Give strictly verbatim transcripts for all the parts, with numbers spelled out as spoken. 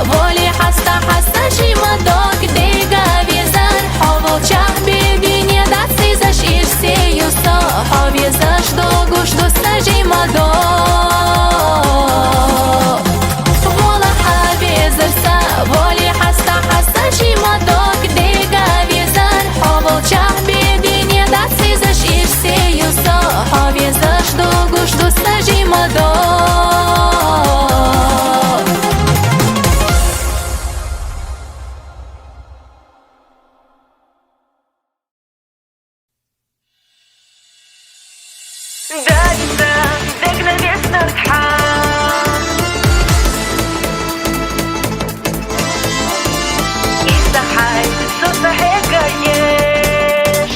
Вали хьаста хьаса жима дог дега везар, хьо волча бедине дацизаш ирсею со, хьо везаш догуш дуса жима дог. Вола хьа везар са, вали хьаста хьаса жима дог дега везар, хьо волча бедине дацизаш ирсею со, хьо везаш догуш дуса жима дог. Дагиса, дегна веснар тхьа. Исахьай, сусахьега еш.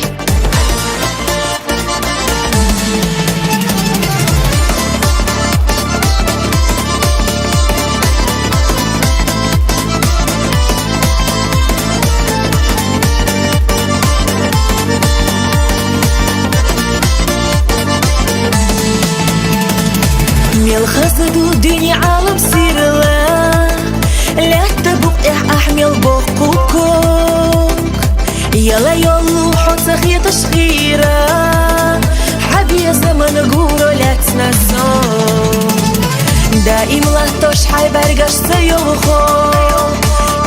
Мел хазаду дуьне Ӏалам сирла, лаьтта букъехь ахь мел боккху ког. Яла йолу хьо ца хеташ хира, хьан безаман гуро лаьцна со. Даим латтош хьайн бӀаьргаш ца йолхо,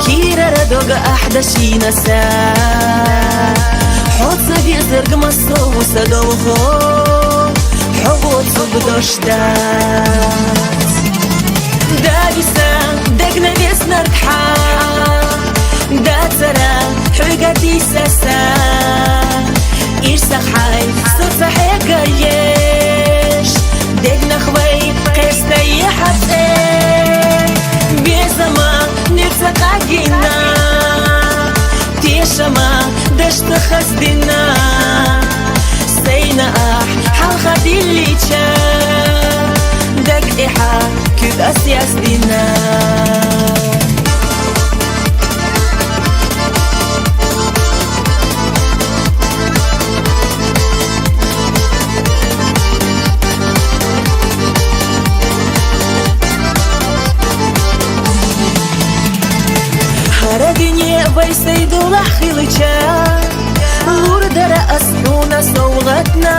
кийрара дог ахь дашийна са. Хьо ца везарг массо а ву сан довхо, хьо воцург дош дац. Дагиса, дегна веснар тхьа, дацара хьоьга тийса са. Ирсахьай, сусахьега еш, дегнах вай кхестае хьан цӀе. Безаман нуьцкъа гина, тешаман дашца хаздина. Сайна ахь хьалха диллича, даг тӀехьа куьг ас яздина. ХӀара дуьне вай сайдулахь хилча, лур дара ас хьуна совгӀатна.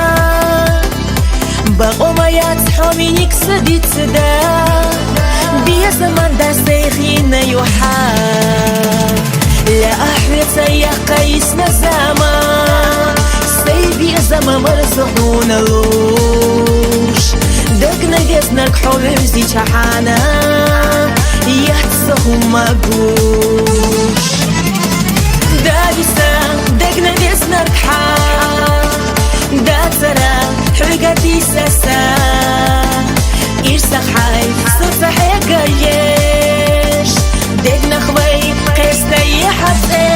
Бакъо ма яц хьо миниг са дицда, безаман дас сайхина юхьа. Лаахь веца яккха йисна заман, сай безаман марзо хьуна луш. Дегна веснарг хьо вевзичахьана, яц сан хӀума гуш. Дагиса, дегна веснарг хьан, дацара хьоьга тийса са. Ирсахьай, сусахьега еш, дегнах вай кхестае хьан цӀе.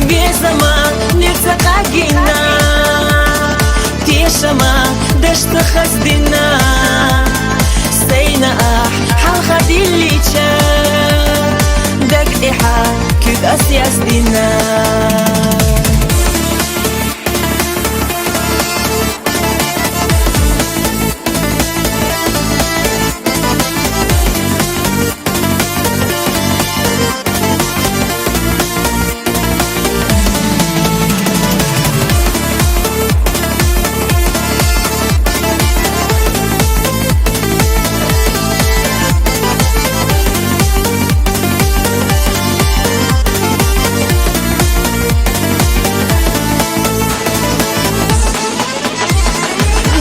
Безаман нуьцкъа гина, тешаман дашца хаздина. Сайна ахь хьалха диллича, даг тӀехьа куьг ас яздина.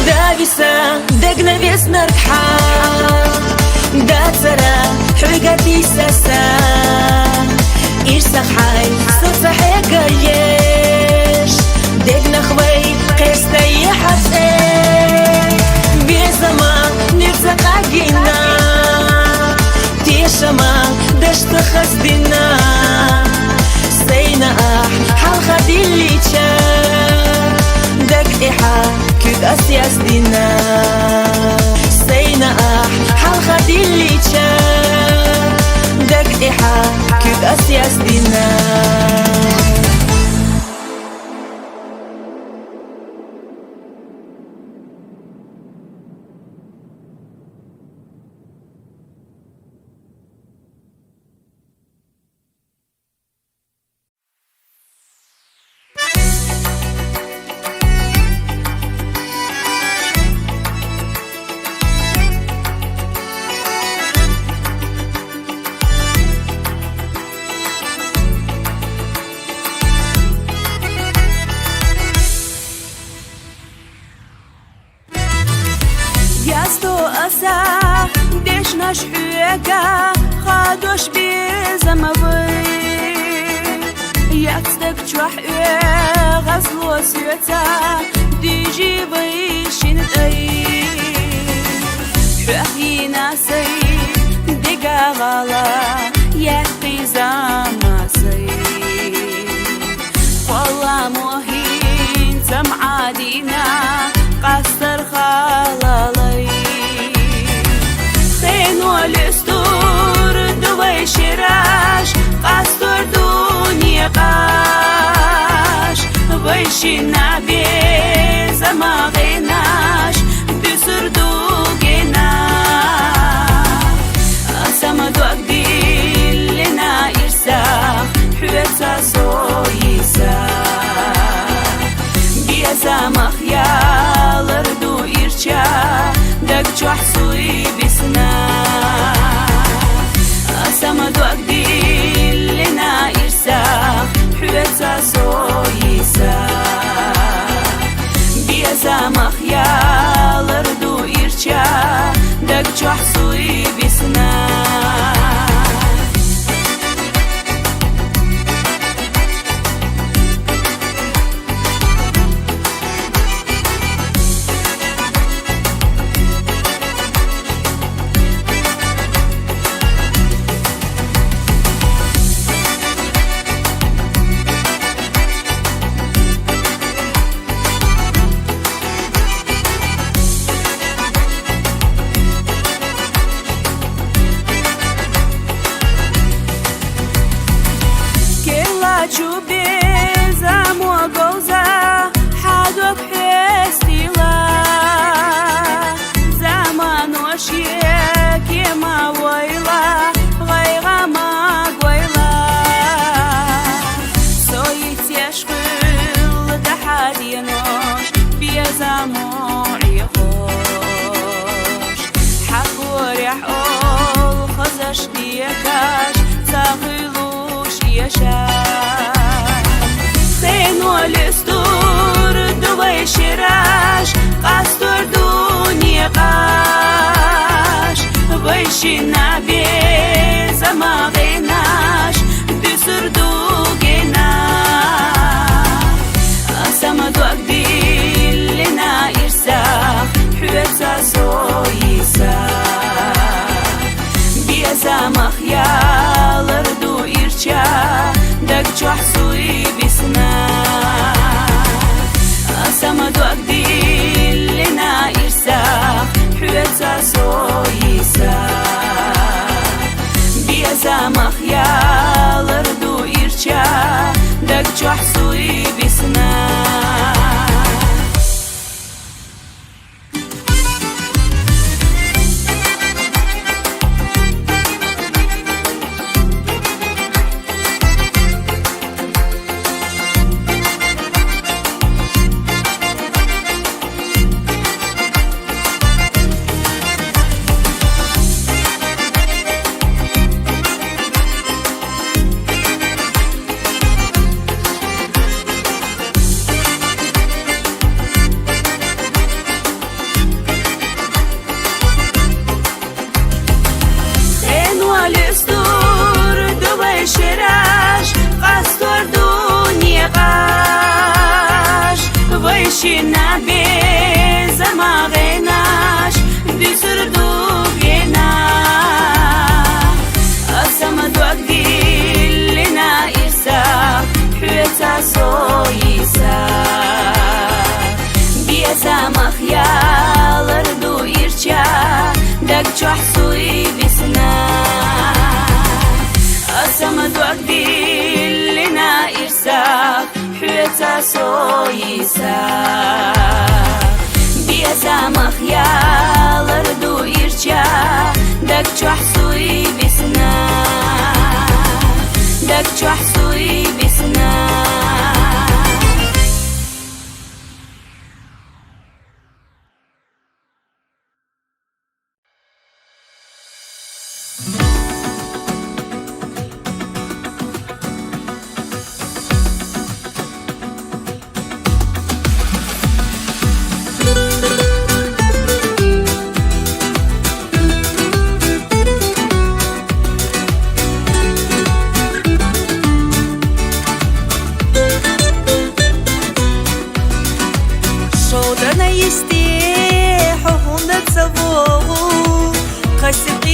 Дагиса, дегна веснарг хьан, дацара хьоьга тийса са. Ирсахьай, сусахьега еш, дегнах вай кхестае хьан цӀе. Безаман нуьцкъа гина, тешаман дашца хаздина. Сайна ахь хьалха диллича, даг тӀехьа куьг ас яздина. Сайна ахь хьалха диллича, даг тӀехьа куьг ас яздина. Наш хьоьга хадош безам вай, яц даг чохь оьгӀазло соьца, дижи вай шина тӀай. Хьох йийна сай дега гӀала, яьккхий зама сай. Кхолламо хӀинца ма Ӏадийна, къастар халалай. Хено луьстур ду вай шераш, къастор ду некъаш. Вай шинна безама гӀенаш, буьсур ду генах. Аса ма дог диллина ирсах, хьоьца со йийсах. Безамах ялар ду ирча, даг чохь суй бисна. Аса ма дог диллина ирсах, хьоьца со йийсах. Безамах ялар ду ирча, даг чохь суй бисна. Керла чу безамо говза, хьан дог хьестийла. Замано шеке ма войла, гӀайгӀа ма гойла. Со йицъеш хуьлда хьан денош, безамо Ӏехош. Хьан корехь олхазаш декаш, ца хуьлуш ешаш. Хено луьстур ду вай шераш, къастор ду некъаш. Вай шинна безама гӀенаш, буьсур ду генах. Аса ма дог диллина ирсах, хьоьца со йийсах. Безамах ялар ду ирча, даг чохь суй бисна. Аса ма дог диллина ирсах, хьоьца со йийсах. Безамах ялар ду ирча, даг чохь суй бисна. Хено луьстур ду вай шераш, къастор ду некъаш. Вай шинна безама гӀенаш, буьсур ду генах. Аса ма дог диллина ирсах, хьоьца со йийсах. Безамах ялар ду ирча, даг чохь суй бисна. Аса ма дог диллина ирсах, хьоьца со йийсах. Безамах ялар ду ирча, даг чохь суй бисна. Даг чохь суй бисна.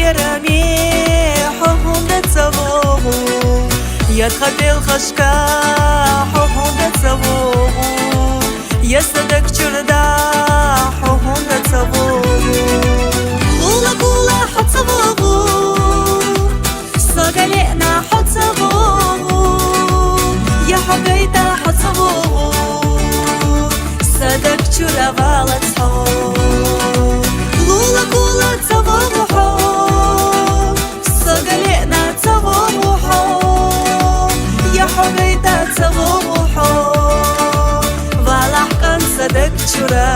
Ярами хьо хӀунда ца воагӀу, я тха пӀелхашка хьо хӀунда ца воагӀу, я са даг чура дӀа хьо хӀунда ца воагӀу. Лула-гула хьо ца воагӀу, сагалена хьо ца воагӀу, я хьо гайтӀа хьо ца воагӀу, са даг чура валац хьо. Лула-гула ца воагӀу хьо, сагалена ца воагӀу хьо, я хьо гайтӀа ца воагӀу хьо, валахь кӀан са даг чура.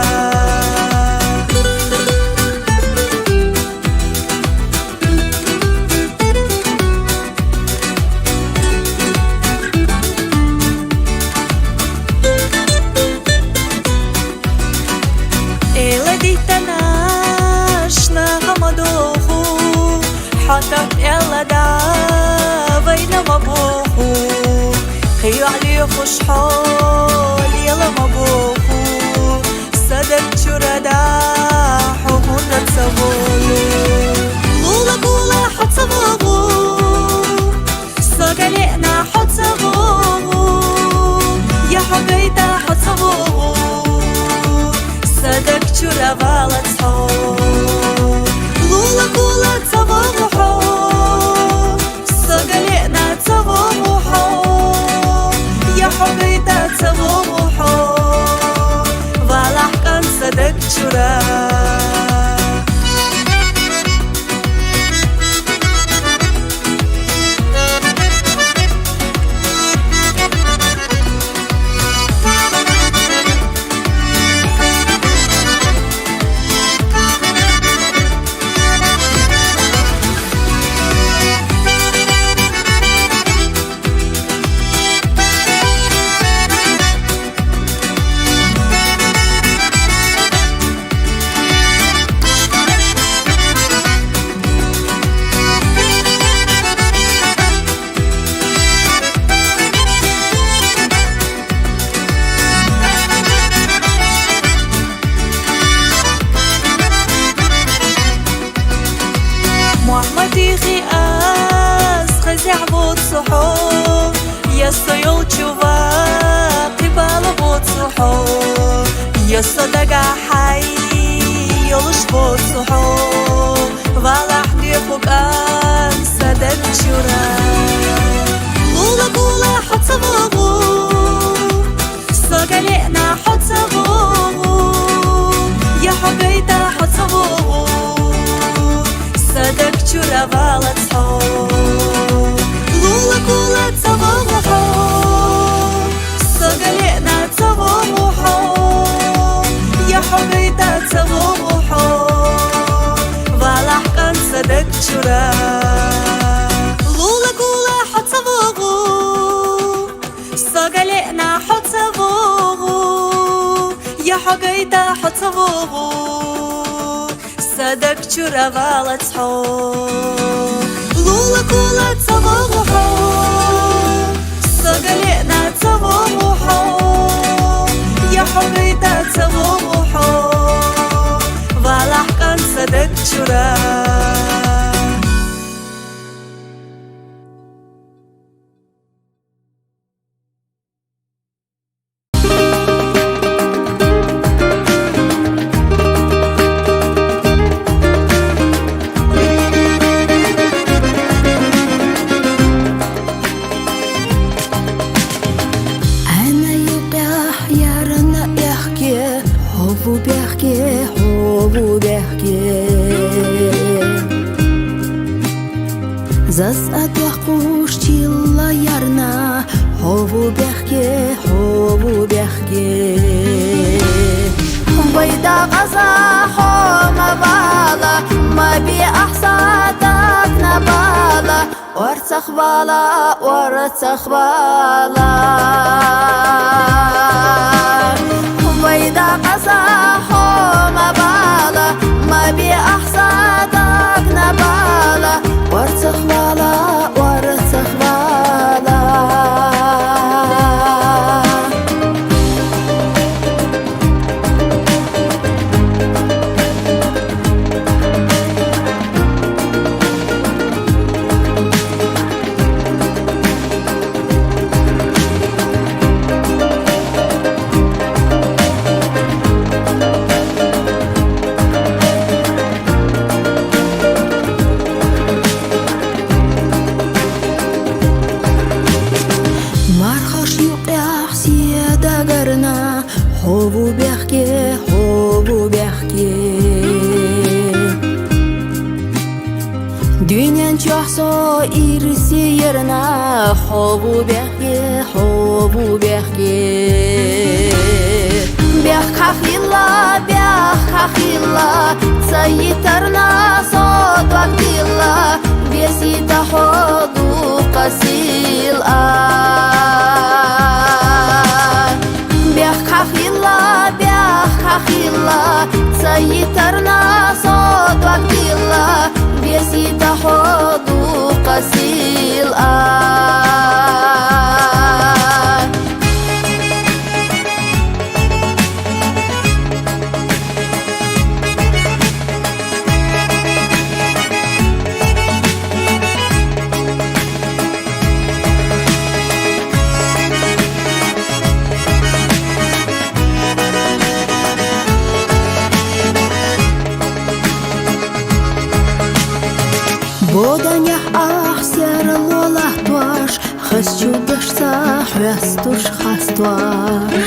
Эла дийтанаш нагӀа ма доху, хьо тӀам пӀелада вайна ма боху, кхийолехуш хьо лела ма боху, са даг чура дӀа хьо хӀунда ца воагӀу. Лула-гула хьо ца воагӀу, сагалена хьо ца воагӀу, я хьо гайтӀа хьо ца воагӀу, са даг чура валац хьо. Лула-гула ца воагӀу хьо, сагалена ца воагӀу хьо, я хьо гайтӀа ца воагӀу хьо, валахь кӀан са даг чура. Мухьаммадихи аз хезегӀ воцу хьо, я со йолчува къибала воцу хьо, я со дагахь хьай йолуш воцу хьо, валахь деху кӀан са даг чура. Лула-гула хьо ца воагӀу, сагалена хьо ца воагӀу, я хьо гайтӀа хьо ца воагӀу, са даг чура валац хьо. Лула-гула ца воагӀу хьо, сагалена ца воагӀу хьо, я хьо гайтӀа ца воагӀу хьо, валахь кӀан са даг чура. Лула-гула хьо ца воагӀу, сагалена хьо ца воагӀу, я хьо гайтӀа хьо ца воагӀу, са даг чура валац хьо. Лула-гула ца воагӀу хьо, сагалена ца воагӀу хьо, я хьо гайтӀа ца воагӀу хьо, валахь кӀан са даг чура. Ана юкъехь ярна эхке, хьо ву бехке, хьо ву бехке. Заз а дехкъуш чилла ярна, хьо ву бехке, хьо ву бехке. Вай дагъаза хьо ма вала, ма биахь садак набала, орцах вала, орцах вала. Вай дагъаза хьо ма вала, ма биахь садак набала, орцах вала, орцах вала. Ирсиерна хьо ву бехке, хьо ву бехке. Бехк хьахила, бехк хьахила, цайитарна со дог дилла, везита хьо дукха сийлахь. Бехк хьахила, бехк хьахила, цайитарна со дог дилла, везита хьо дукха сийлахь. Боданехь ахь серло латтош, хазачу дашца хьоьстуш хастош.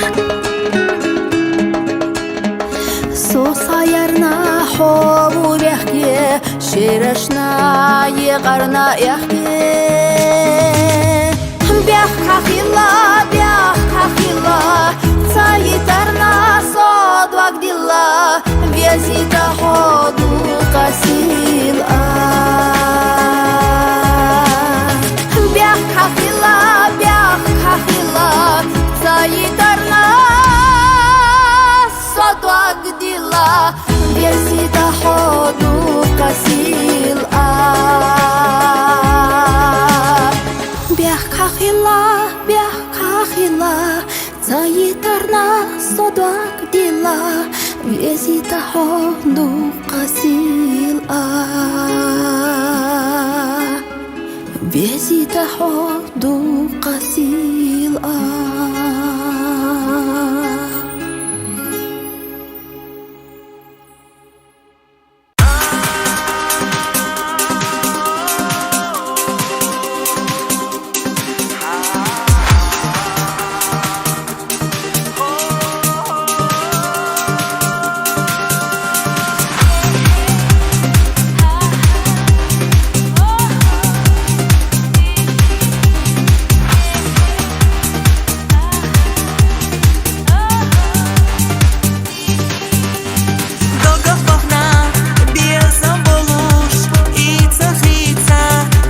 Со схьаярна хьо ву бехке, шерашна екъарна аьхке. Бехк хьахила, бехк хьахила, цайитарна со дог дилла, везита хьо дукха сийлахь. Бехк хьахила, бехк хьахила, цайитарна со дог дилла, везита хьо дукха сийлахь. Бехк хьахила, бехк хьахила, цайитарна со дог дилла, везита хьо дукха сийлахь. Везита хьо дукха сийлахь. Догах бахна безам болуш, ийца-хийца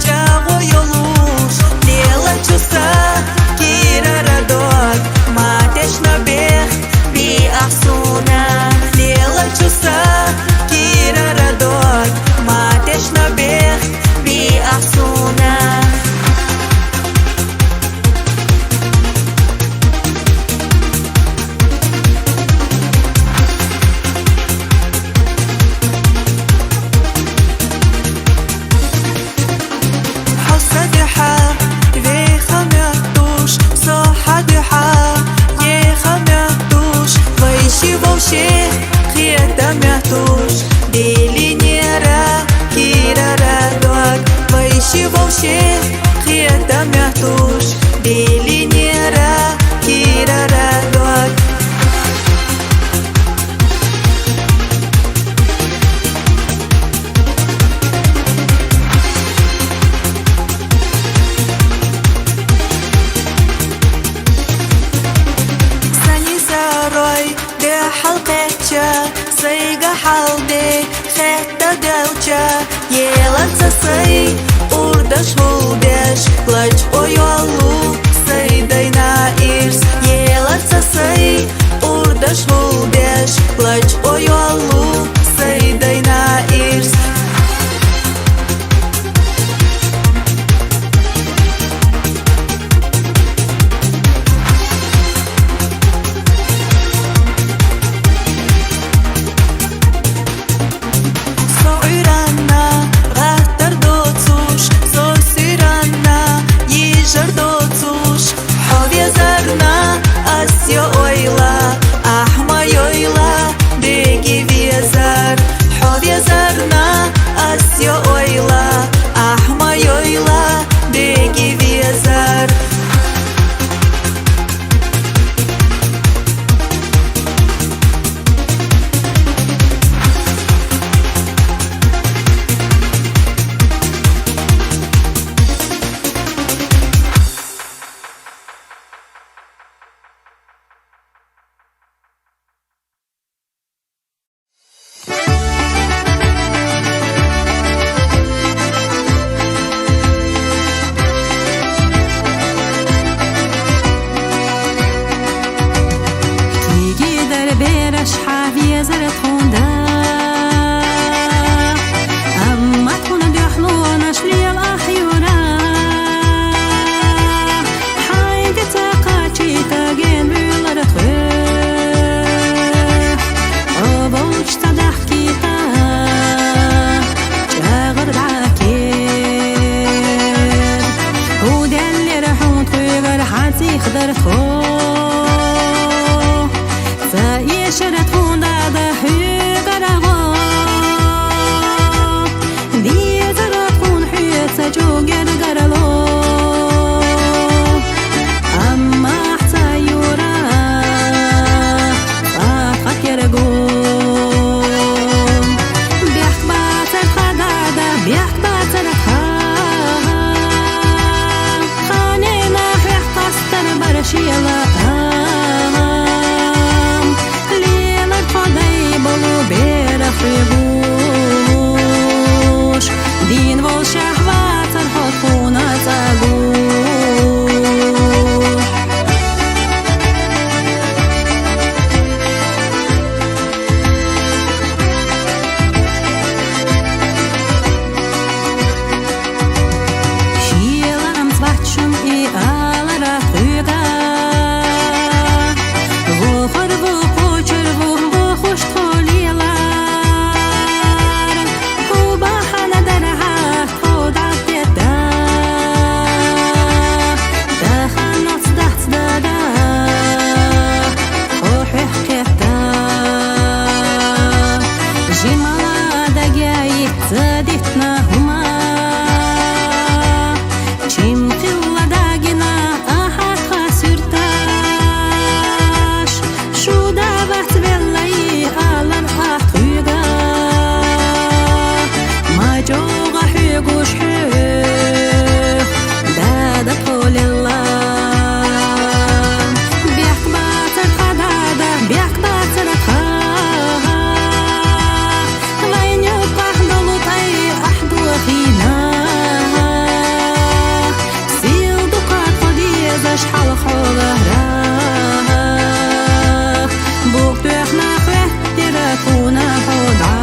чӀагӀо йолуш, лелачу са кийрара дог, ма тешна бехк биахь суна. Лелачу са кийрара дог, ма тешна бехк биахь суна. Хьо са дуьхьа веха моьттуш, со хьан дуьхьа еха моьттуш, вайши вовшех кхета моьттуш, дилинера кийрара дог, вайши вовшех кхета моьттуш, дилинера кийрара дог. Санни сарой де хьалкхеча, сайга хьал де хетта делча, елар ца сай урдаш гӀулдеш, лачкъо йолу сай дайна ирс. Елар ца сай урдаш гӀулдеш, лачкъо йолу сай дайна ирс. Со Ӏуьйранна гӀаттар доцуш, со суьйранна йижар доцуш, хьо везарна ас йойла, ахь ма йойла, Ӏа сиха дар тхо, ца эшар тхона дада хьоьгара гӀо. Дезар тхона хьоьца чӀуг гергарло. Амма ца юра, цкъа тха керго. Бехк бацар тха дада, бехк бацар тха. Ханена хьехь къастар бар шела ам. Лелар тхо дай болу берах хьоьгуш. Дин волшахь вацар хьо тхона цӀагу. Шелам цвачун и алара хьоьга. Вохор ву, кочар ву, бохуш тхо лелар. Хьо бахьана дар хьа тхо дӀатетта. Даха ноц дац дада, хьо хьехкетта. Жимала дагяй ца дитна хӀума. Чим хилла дагина ахьа тха суьрташ. Шу да вац веллай алар ахкуьга. Ма чӀогӀа хьоьгуш хьоьх, дада тхо лелла. Бехк бацар тха дада, бехк бацар тха. Вайн юкъахь долу тӀай ахь дохийна. Сил дукха тхо дезаш хьалха хьо вахара. Букъ тоьхна хӀоьттира тхуна хьо дӀа.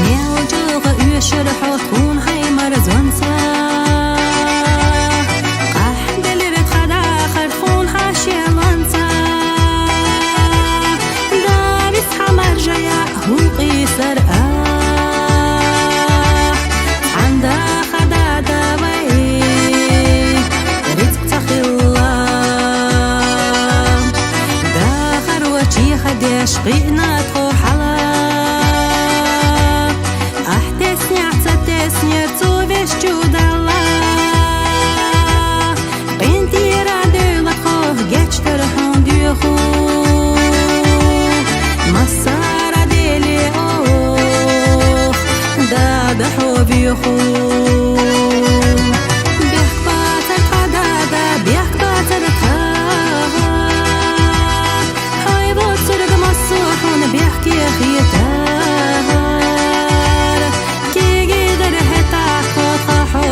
Мел чӀогӀа оьшура хьо тхуна хьаймара зонца. Къахьделира тха дахар тхуна хьан шелонца. Давис хьан маржая хӀун къийсар ахь, цхьана даха дада вай, рицкъ ца хилла. Дахар вачи хадеш къиъна тхо хьала. Ахь теснехь ца теснера цо веш чу далла. КъинтӀера девлла тхо гечдар хьуна доьху. Массара а деле ох, дада хьо воьху. Бехк бацар тха дада, бехк бацар тха. Хьой воцург массо а хьуна бехке хетар. Кегийдар хӀетахь тхо тха хьо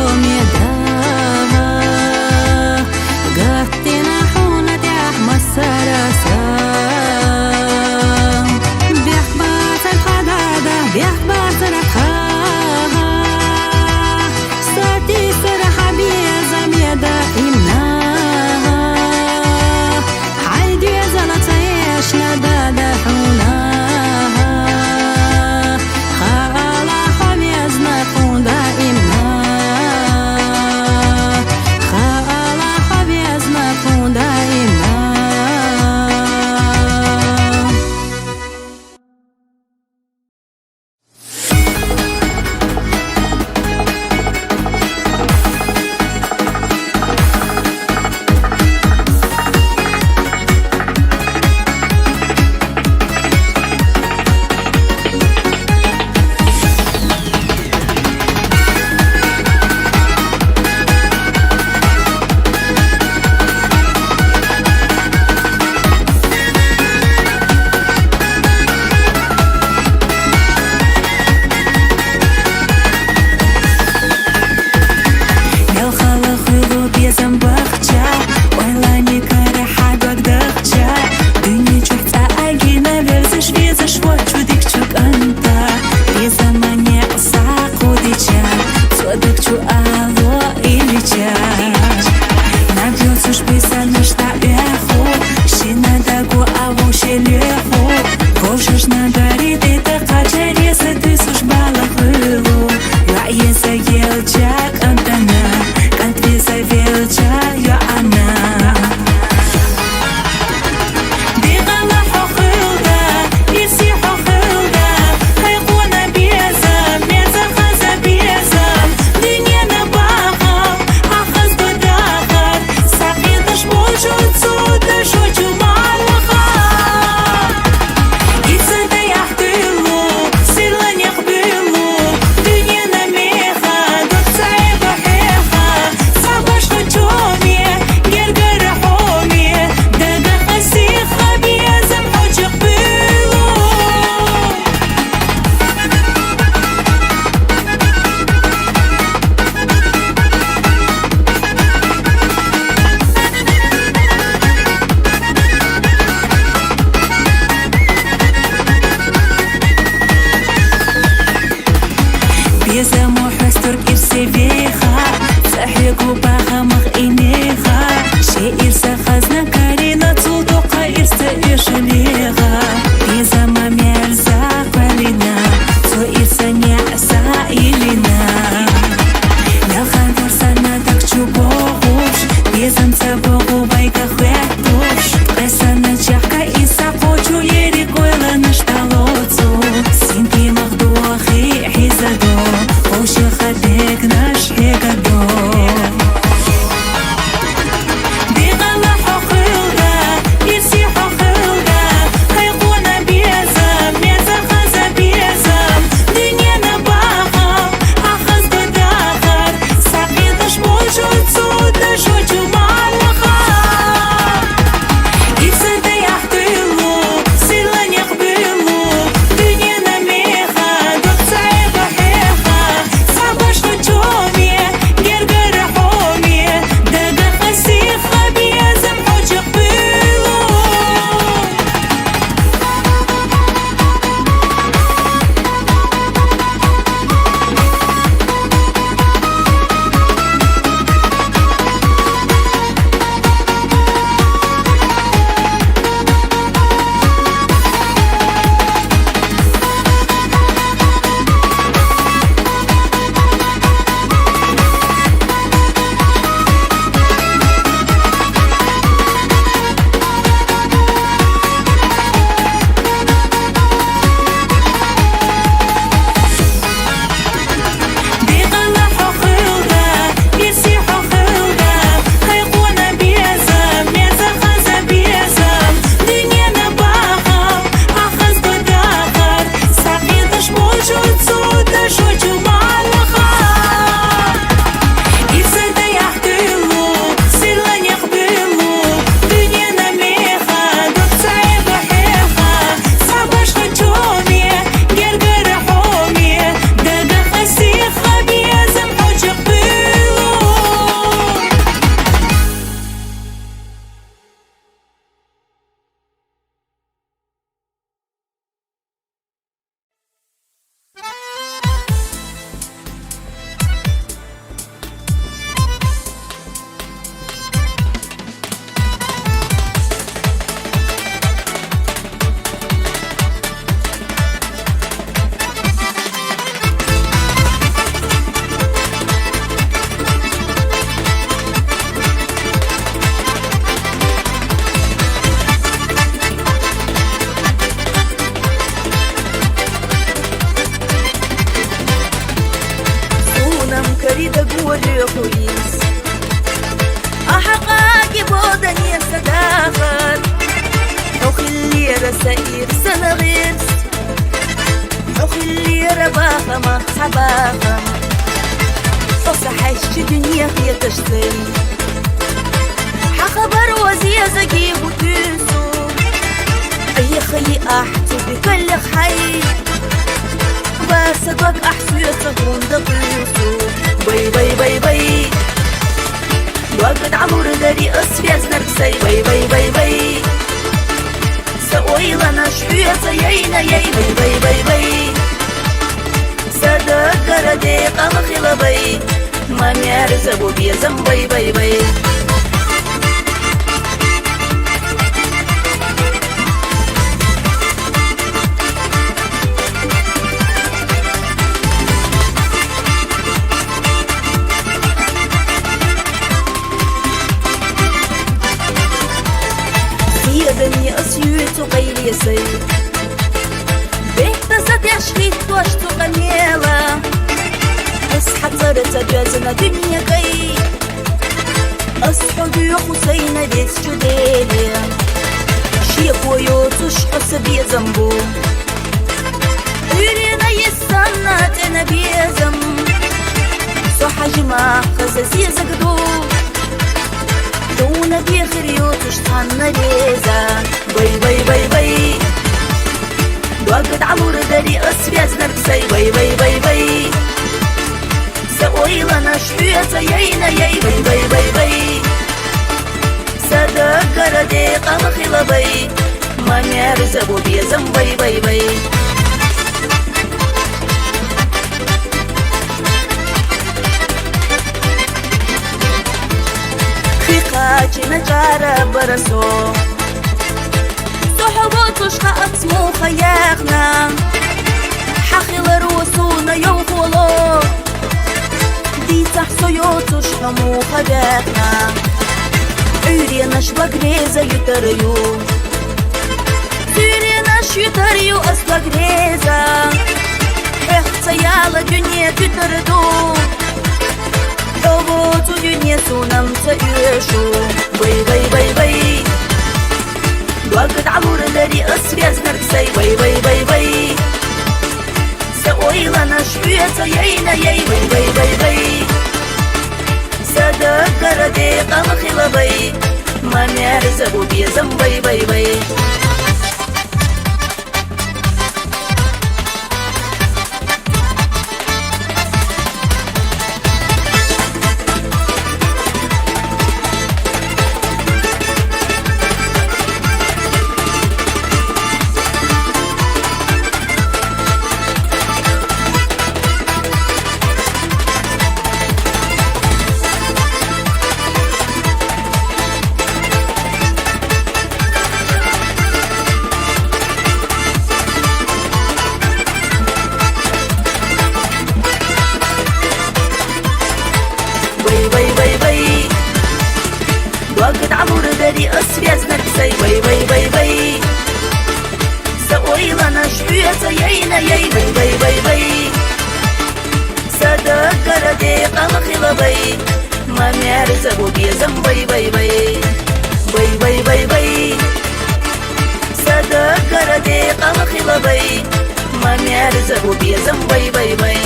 Бахама, хьа бахам. Хьо са хьаьшча дуьне хеташ сай. Хьа хабар озезаги бу туьйсу. Айхайи ахь цу бикаллех хьай. Ва са дог ахь соьца хӀунда кхуьйсу. Бай, бай, бай, бай. Дог дӀалур дари ас везнарг сай. Бай, бай, бай, бай. Са ойланаш хьоьца яйна яй, бай, бай, бай, бай. Са даггара декъала хила бай, ма мерза бу безам, бай, бай, бай. Седани ас юьйцу къайле сай. Бехтаза деш хӀиттош цу къамела. Ас хьа цӀарца доьзна дуьнегай. Ас хьо дуьйху сайна везачу Деле. Шеко йоцуш хьо са безам бу. Уьйрена йис санна цӀена безам. Со хьажа мах хаза зезаг ду. Дуна бехир йоцуш цхьанна реза. Бай, бай, бай, бай. Дог дӀалур дари ас везнарг сай. Бай, бай, бай, бай. Са ойланаш хьоьца яйна яй. Бай, бай, бай, бай. Са даггара декъала хила бай, ма мерза бу безам, бай, бай, бай. Кхы кхачина чӀара бара со. Со хьо воцуш хац муха яхна. Хьа хиларо суна йовхо ло. Дийцахь со йоцуш хьо муха баьхна. Уьйренаш дог реза ютар ю. Уьйренаш ютар ю ас дог реза. Хьох ца яла дуьне туьтар ду. Хьо воцу дуьне сунам ца оьшу. Бай, бай, бай, бай. Дог дӀалур дари ас везнарг сай. Бай, бай, бай, бай. Са ойланаш хьоьца яйна яй, бай, бай, бай, бай. Са даггара декъала хила бай, ма мерза бу безам, бай, бай, бай. Бай, бай, бай, бай. Дог дӀалур дари ас везнарг сай. Бай, бай, бай, бай. Са ойланаш хьоьца яйна яй. Бай, бай, бай, бай. Са даггара декъала хила бай. Ма мерза бу безам, бай, бай, бай. Бай, бай, бай, бай. Са даггара декъала хила бай. Ма мерза бу безам, бай, бай, бай.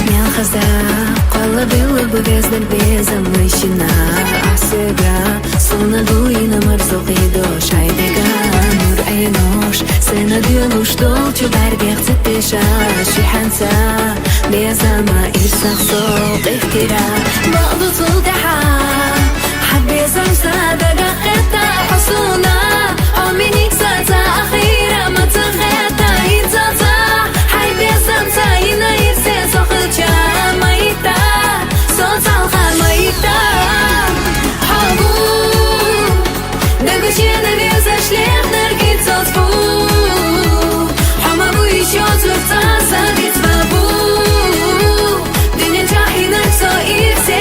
Мел хаза, кхолладелла бу везан безам вайшинна, асега, сона дуйна марзо къидо шайдега, нур айнош, сена дуьлуш долчу бӀаьргех ца теша, ши хьанца, безама ирсах со къехтира, баъду цул тӀаьхьа, хьан безам са дага хетта хьо суна, хьо миниг саца ахира ма ца хетта, хӀинца ца, хьай безам ца йина ирсе со хилча ма йитта, со цалха ма йитта, хьо бу. Дагашена везаш лехнарги цоц бу. Хьо ма буй шоцур цӀа садиц ма бу. Дуьнен чахьинарг со ирсе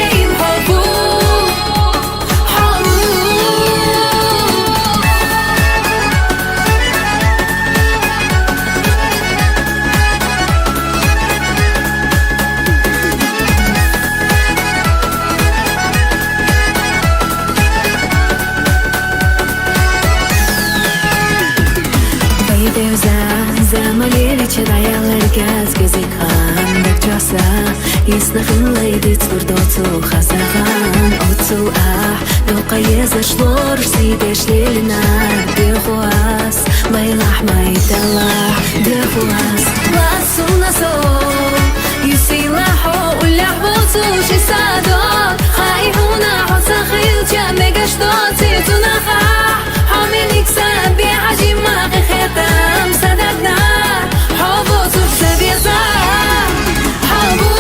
Са, йиснахинлай дицлур доцу хазаган оцу а, докъа езашлор сидеш лелина, дехуас, майлах майдала, дехуас. Ласуна со, юсила хо, уллах боцу шисадо, хайхуна хо сахил ча мегашто цитунаха. Хьо миник саби хьажимахъи хетам сададна, хьо бузур сабеза, хьо бу,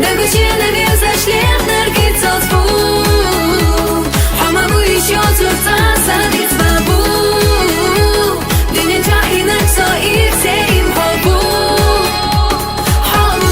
дагучена везаш лехнер кицоц бу, хьо ма бу ишо цурца садиц бабу, динин чахинак со ирсеим хьо бу, хьо бу.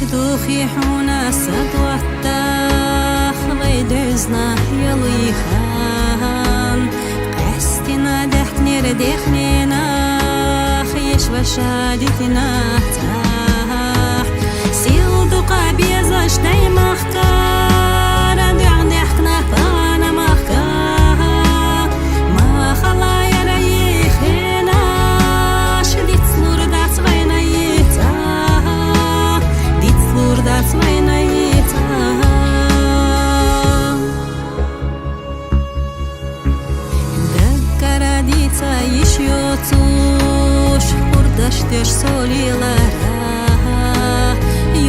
Дагдухи хьуна сатваттах, вай дезна ялуй хан. Къестина дехнер дехнена, хеш ваша дитина тах. Сил дукъа безаш даймахкара, дехнехкна пана махка. Ма халаяра ихенаш, дицлур дац вайна ица, дицлур дац вайна ица. Даггара дица иш йоцуш, хурдаш деш солилара,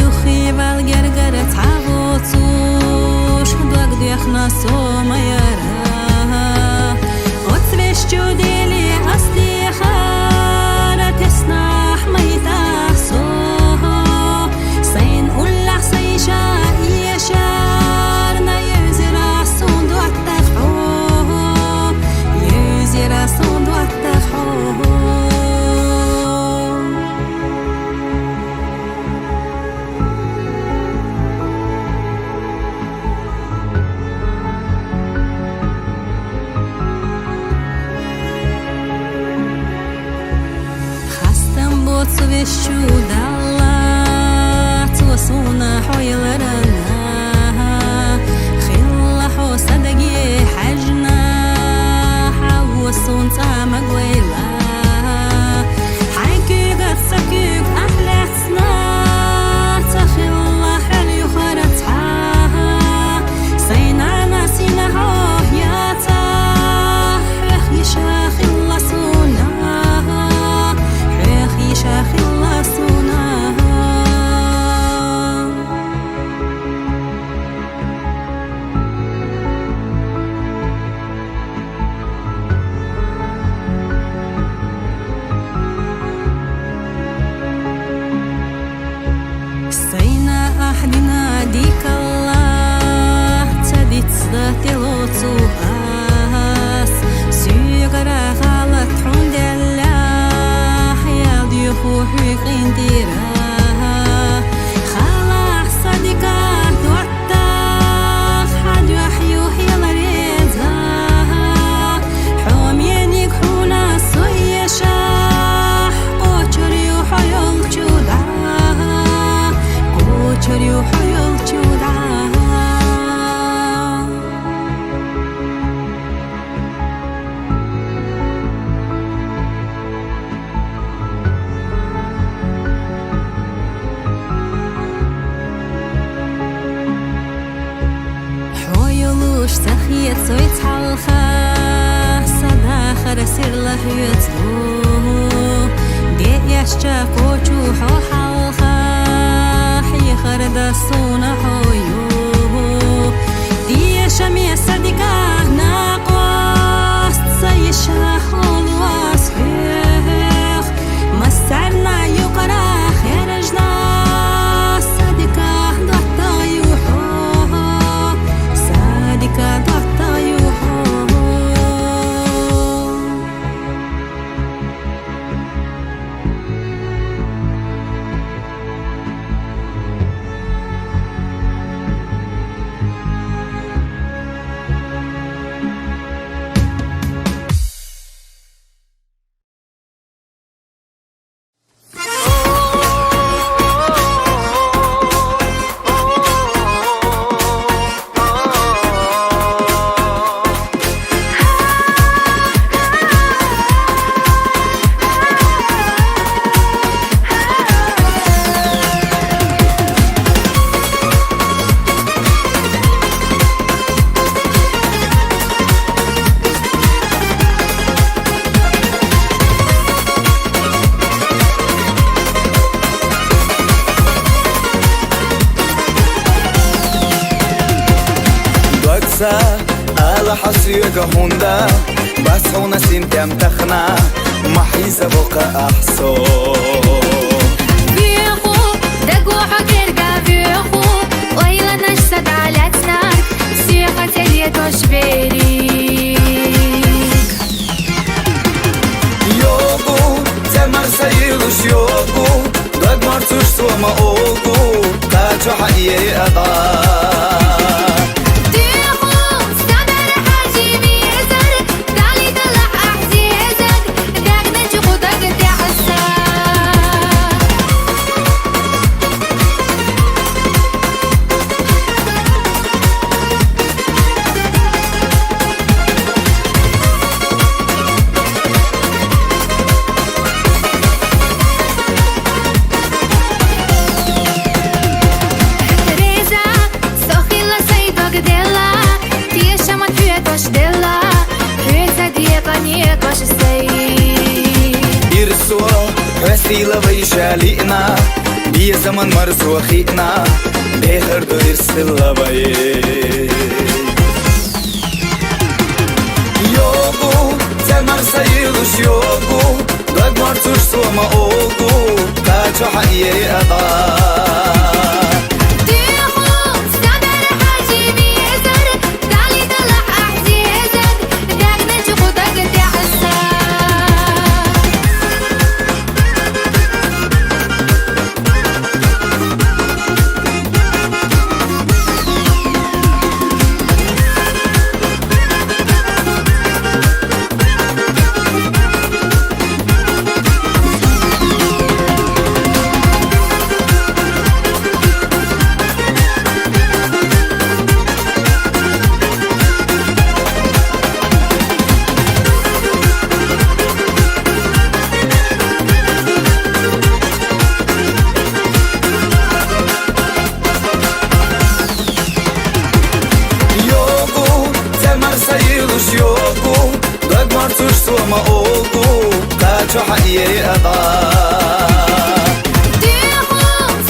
юхивал гергара цавоцуш, дог дехна сомаяра. Оцвеш чудели астихара, теснах майта со. Сайн уллах сайша ешарна, евзира сун дуаттах хо, евзира сун дуаттах хо. Хастам боцу вещу далла, цо суна хьойларана. Хилла хьо садаги хьажна, хьавва сун цӀа магвайла. Хьайкуьгат сакуьг ахлац Сна ца хилла хӀара юхара цхьа, сай нана сина хьох яца, хьох йиша хилла суна, хьох йиша хилла суна. Сайна ахь дина дикалла, ца дицда тело цу ас. Суьгара гӀалат хьун делла, хьял дюху хьуькъин дира. Халах садика дуат Тах хьан дуьхьа ю хьелареза, хьо Хьоьца ву, деэшча кочу хьо хьалха, хьехар да суна хьо ю. Деша ме садика накъост, са иша хьолуас хьох. Массарна юкъара хержна, садика дотта ю хьо, садика дотта ю хьо. Дог ца ала хьо соьга хӀунда, бас хьуна синтем тахана, ма хьийза бокъа ахь со. Веху, дагу хьо герга веху, ойланаш са далацнар, сиха теле тош берик. Йогу, цӀе мар са йилуш йогу, дог марцуш со ма огу, кхачу хьа е ада. Деху, садар хьажи везар, дали далахь ахь зезаг, дагначу хӀу даг дехьса. Реза, со хила сай дог дела, тешама хьоьташ дела, хьоьца декъа некъаш сай. Ирсо, хьоьстийла вай ша лиъна, безаман марзо хиъна, бехар ду ирсилла вай. Йогу, цӀе мар са йилуш йогу, дог марцуш со ма огу, кхачу хьа е ада. Деху, садар хьажи везар, дали далахь ахь зезаг, дагначу хӀу даг дехьса. Йогу, цӀе мар са йилуш йогу, дог марцуш со ма огу, кхачу хьа е ада. Деху,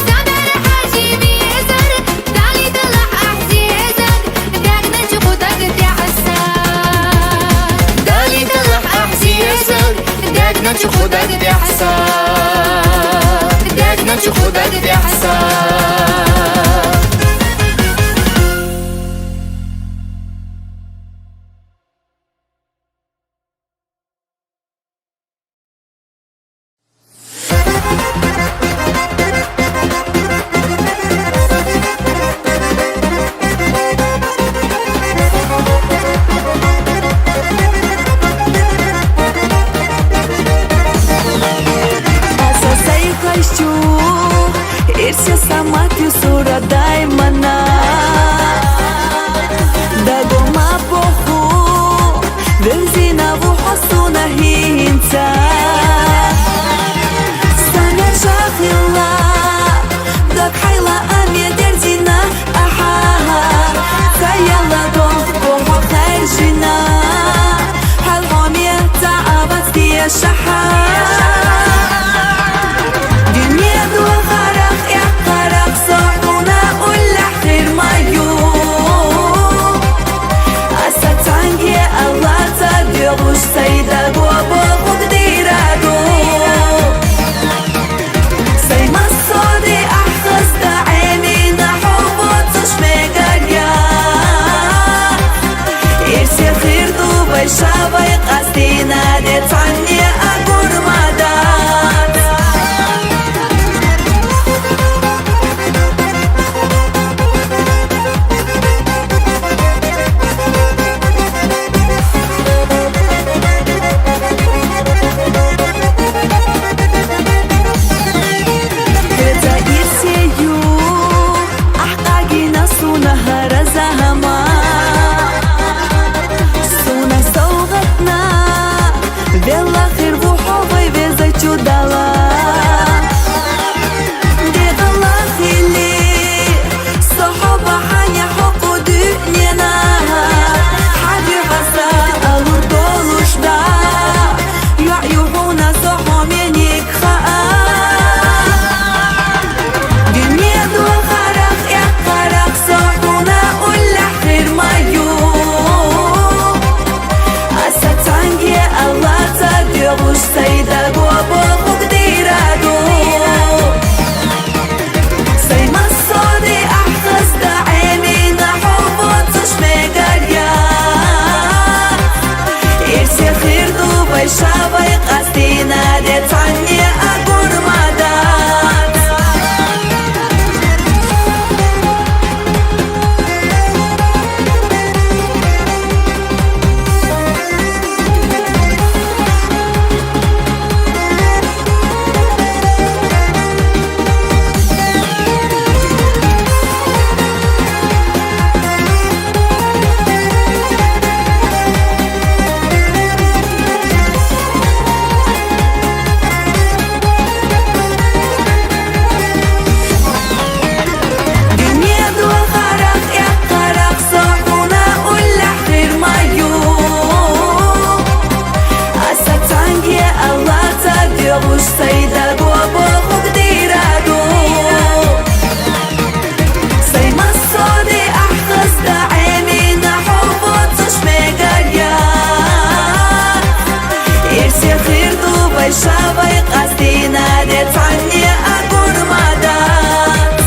садар хьажи везар, дали далахь ахь зезаг, дагначу хӀу даг дехьса. Дали далахь ахь зезаг, дагначу хӀу даг дехьса. Дагначу хӀу даг дехьса. Аса сайхайчу, ирсе самати сура даймана. Дагома боху, вевзина ву хасуна хинца. Сана шахила, даг хайла ами дерзина, аха. Саяла дон, боху хайжина. Хал хоми, за авасти Уж сай дагабохуг дийрад. Сай массади ахӀазда Ӏемина хьо воцуш мегар я. Ирсе хир ду вай ша вай къастийна де цхьанне а гур ма дац. Дуьне дохарах, эккхарах со хьуна уллехь хир ма ю. Аса цхьанге Алла ца доьгӀуш сай дагабохуг дийрад. Сай массади ахӀазда Ӏемина хьо воцуш мегар я. Ирсе хир ду вай ша вай къастийна де цхьанне а гур ма дац.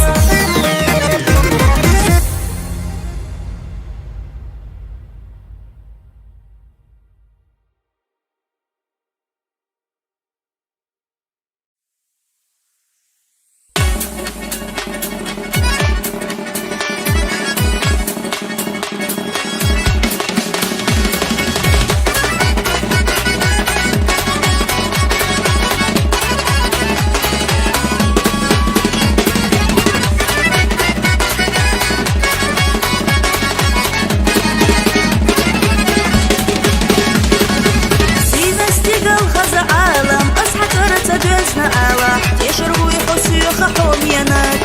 Сийна стигал хаза Ӏалам, ас хьакъара ца доьзна ала, тешар вуй хьо соьха хьоменаг.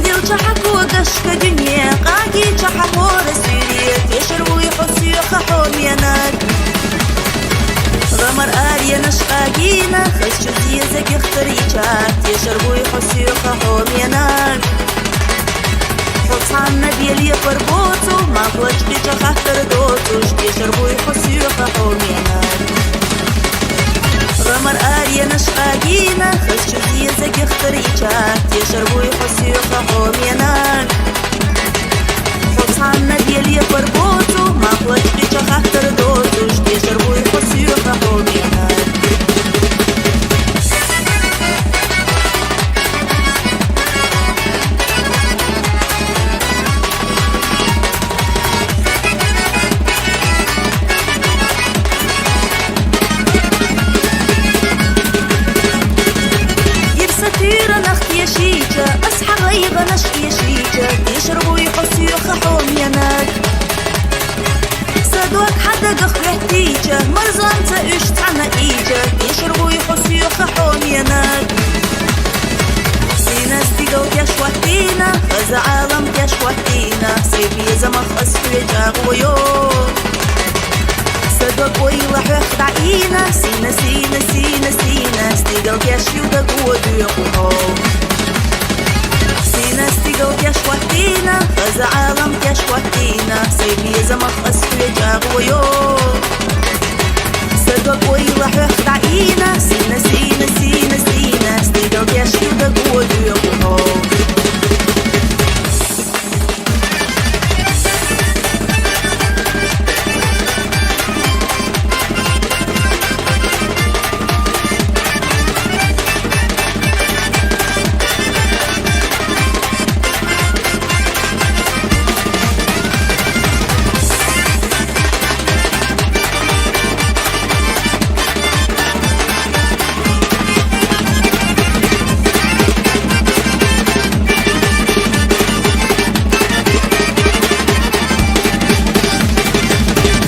Дилча хьа кодашка дуьне, къагийча хьа хӀора суьйре, тешар вуй хьо соьха хьоменаг. ГӀамар аренаш къагийна, хазчу зеза гихтар йича, тешар вуй хьо соьха хьоменаг. Хьо цхьанна бел япар боцу, махлачкъича хаттар доцуш, тешар вуй хьо соьха хьоменаг. ГӀамар аренаш къагийна, хазчу зеза гихтар йича, тешар вуй хьо соьха хьоменаг. Хьо цхьанна бел япар боцу, махлачкъича хаттар доцуш, тешар вуй хьо соьха хьоменаг. Ирса туьйранах тешийча, ас хьа гӀайгӀанаш эшийча, тешар вуй хьо соьха хьоменаг. Са дог хьа дагах хӀоьттийча, марзонца уьш цхьана ийча, тешар вуй хьо соьха хьоменаг. Сийна стигал кеш хӀоттийна, хаза Ӏалам кеш хӀоттийна, сай безамах ас хьоьга чӀагӀо йо. Са дог ойла хьох дӀаийна, сийна, сийна, сийна, сийна, стигал кеш ю даго доьху хьо. Сийна стигал кеш хӀоттийна, хаза Ӏалам кеш хӀоттийна, сай безамах ас хьоьга чӀагӀо йо. Са дог ойла хьох дӀаийна, сийна, сийна, сийна, сийна, стигал кеш ю даго доьху хьо.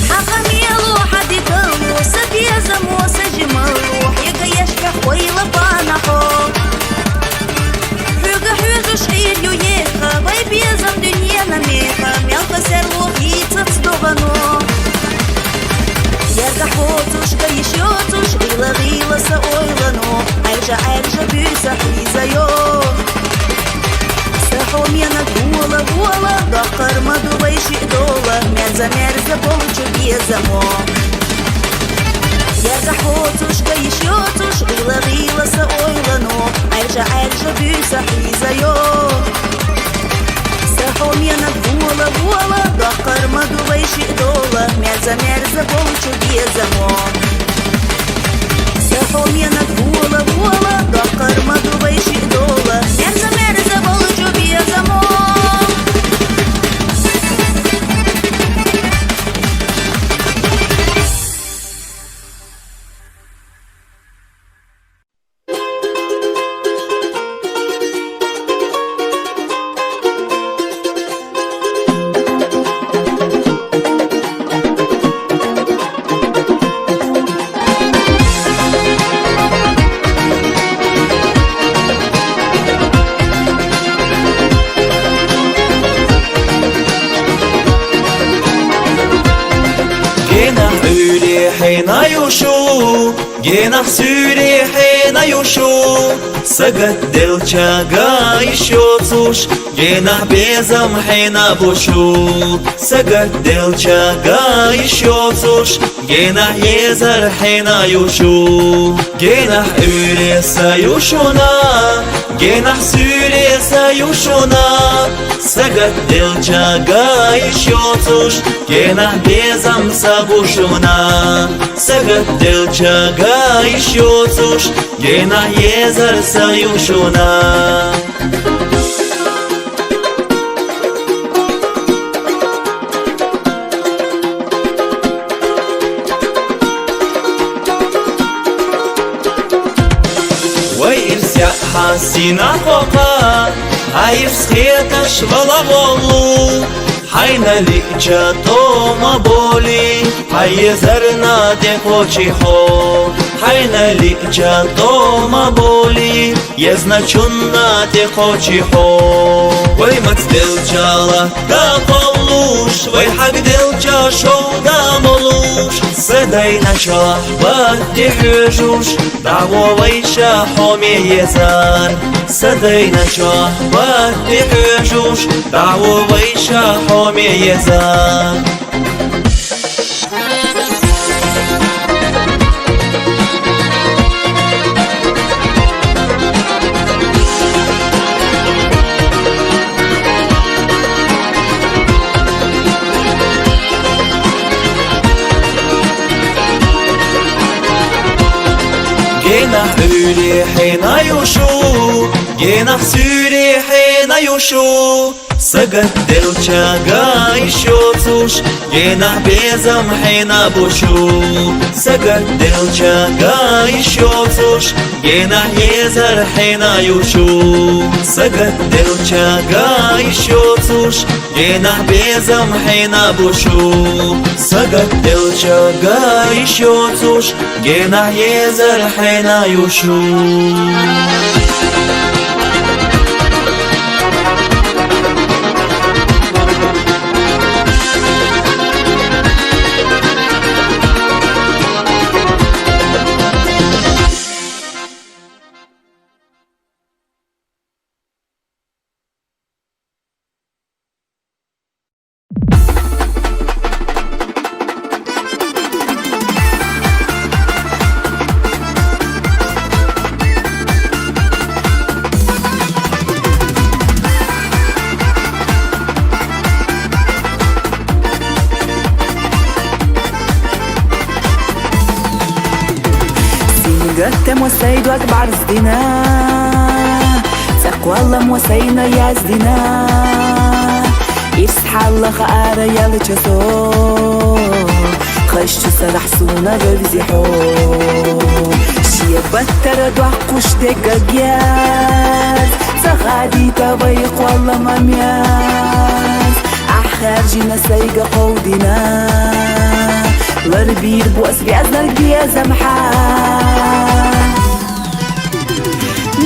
Хьа къамело, хьа дикало, са безамо, са жимало, хьега еш хьох ойла пана хьо. Хьоьга хьоьжуш Ӏийр ю еха, вай безам дуьненан меха, мелха серло хийцац догӀано. Яргахь воцуш, гайиш йоцуш, гӀийла-гӀийла са ойлано, Ӏаьржа-Ӏаьржа буьйса хьийза йо. Са хьоменаг, вола, вола, доккхар ма ду вай шиъ дола, мерза-мерза болчу безамо. Ца хьоцуш, гайиш йоцуш, гӀийла-гӀийла са ойлано, Ӏаьржа-Ӏаьржа буьйса хьийзайо. Са хьоменаг вола-вола, доккхар ма ду вай шиъ дола, мерза-мерза болчу безамо. Са хьоменаг вола-вола, доккхар ма ду вай шиъ дола, мерза-мерза болчу безамо. Генахь Ӏуьйре хьенаю шу, генахь суьйре хьенаю шу, сагатделча гайиш йоцуш, генахь безам хьена бу шу, сагатделча гайиш йоцуш, генахь езар хьенаю шу, генахь Ӏуьйре саю шуна, генахь суьйре саю шуна, сагатделча гайиш йоцуш, генахь безам са бу шуна, сагатделча гайиш йоцуш, генахь езар саю шуна. Вай ирс яхьа сина хокха, хьай ирс хеташ вала волу, хьайна лиъча тӀома боли, хьай езарна тӀекхочи хьо, хьайна лиъча тӀома боли, езначунна тӀекхочи хьо. Вай мацделча латта кхоллуш, вай хьагделча шовда молуш, са дайначохь батти хьоьжуш, дӀагӀо вайша хьоме езар. Са дайначохь батти хьоьжуш, дӀагӀо вайша хьоме езар. Генахь Ӏуьйре хьенаю шу, генахь суьйре хьенаю шу, сагатделча гайиш йоцуш, генахь безам хьена бу шу, сагатделча гайиш йоцуш, генахь езар хьенаю шу, сагатделча гайиш йоцуш, генахь безам хьена бу шу, сагатделча гайиш йоцуш, генахь езар хьенаю шу. Сингаттамо сай дог бӀарздина, цӀа кхолламо сайна яздина. Ирс хьалла хаара ялча со, хазчу сарахь суна вевзи хьо. Шен баттара доккхуш дегаг яц, ца хадийта вай кхоллама мез. Ахь хаьржина сайга кховдина, ларбийр бу ас везар безам хьа.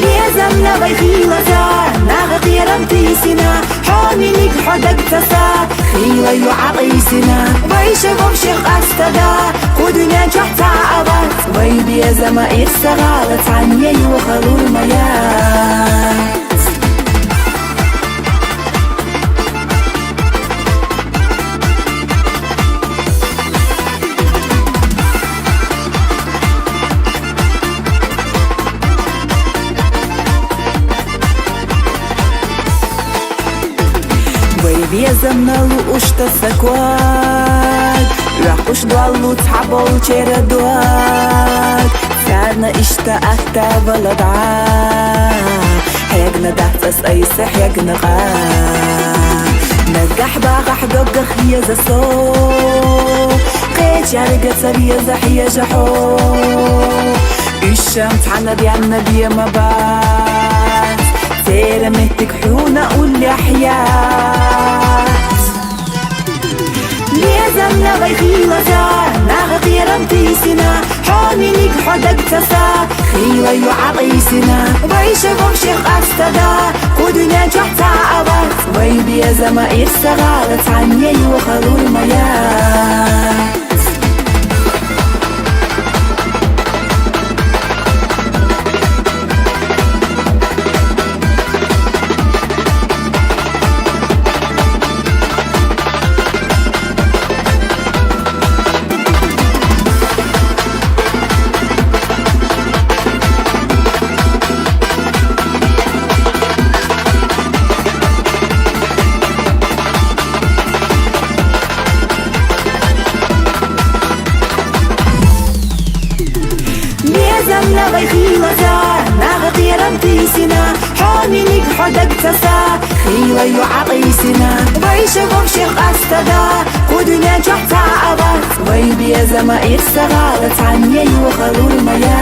Безамна вай хийлаза, наха кхерам тийсина, хьо миниг хьо даг ца са, хийла ю Ӏакъийсина. Вай ша вовшех къастада, кху дуьнен чохь ца а вац, вай безама ирса гӀала цхьанне юха лур ма яц. Замнал уштаса квад, вахуш дуаллу цхьабол черадвад, царна ишта ахтавала дагь. ХӀегна дахцӀас айса хӀегна кьа. Нагахь багахь доггах еза со, къечарга цавьеза хӀежа хьо. Ишам цхьана бянна биема бац, цера меттик хьуна уллехь яц. Лезамна вай хиласа, нагъа къерам тисина, хьо миник хьо дагцаса, хила ю гӀякьисина. Вай шагов шех къастада, хъу дуьнен чохь ца авац, вай безама ирса гъала цхьанне ю халурмая. Мезамна вай хиласа, нагъа къерам тисина, хьо миник хьо дагцаса, хила ю гӀякьисина. Вай шагов шех къастада, хъу дуьнен чохь ца авац, вай безама ирса гъала цхьанне ю халурмая.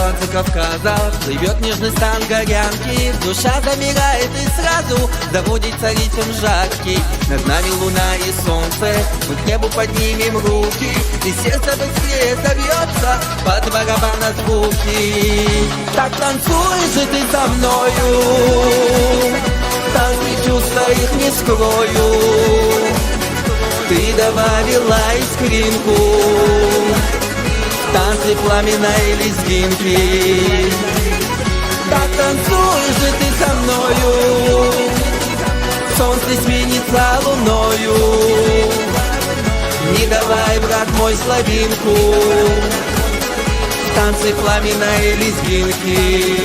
Танцы Кавказа, плывёт нежный стан горянки. Душа замирает и сразу заводится ритм жаркий. Над нами луна и солнце, мы к небу поднимем руки. И сердце быстрее забьётся под барабана звуки. Так танцуй же ты со мною, танцы чувства их не скрою. Ты добавила искринку в танцы пламенной лезгинки. Так танцуй же ты со мною, солнце сменится луною. Не давай, брат мой, слабинку в танцы пламенной лезгинки.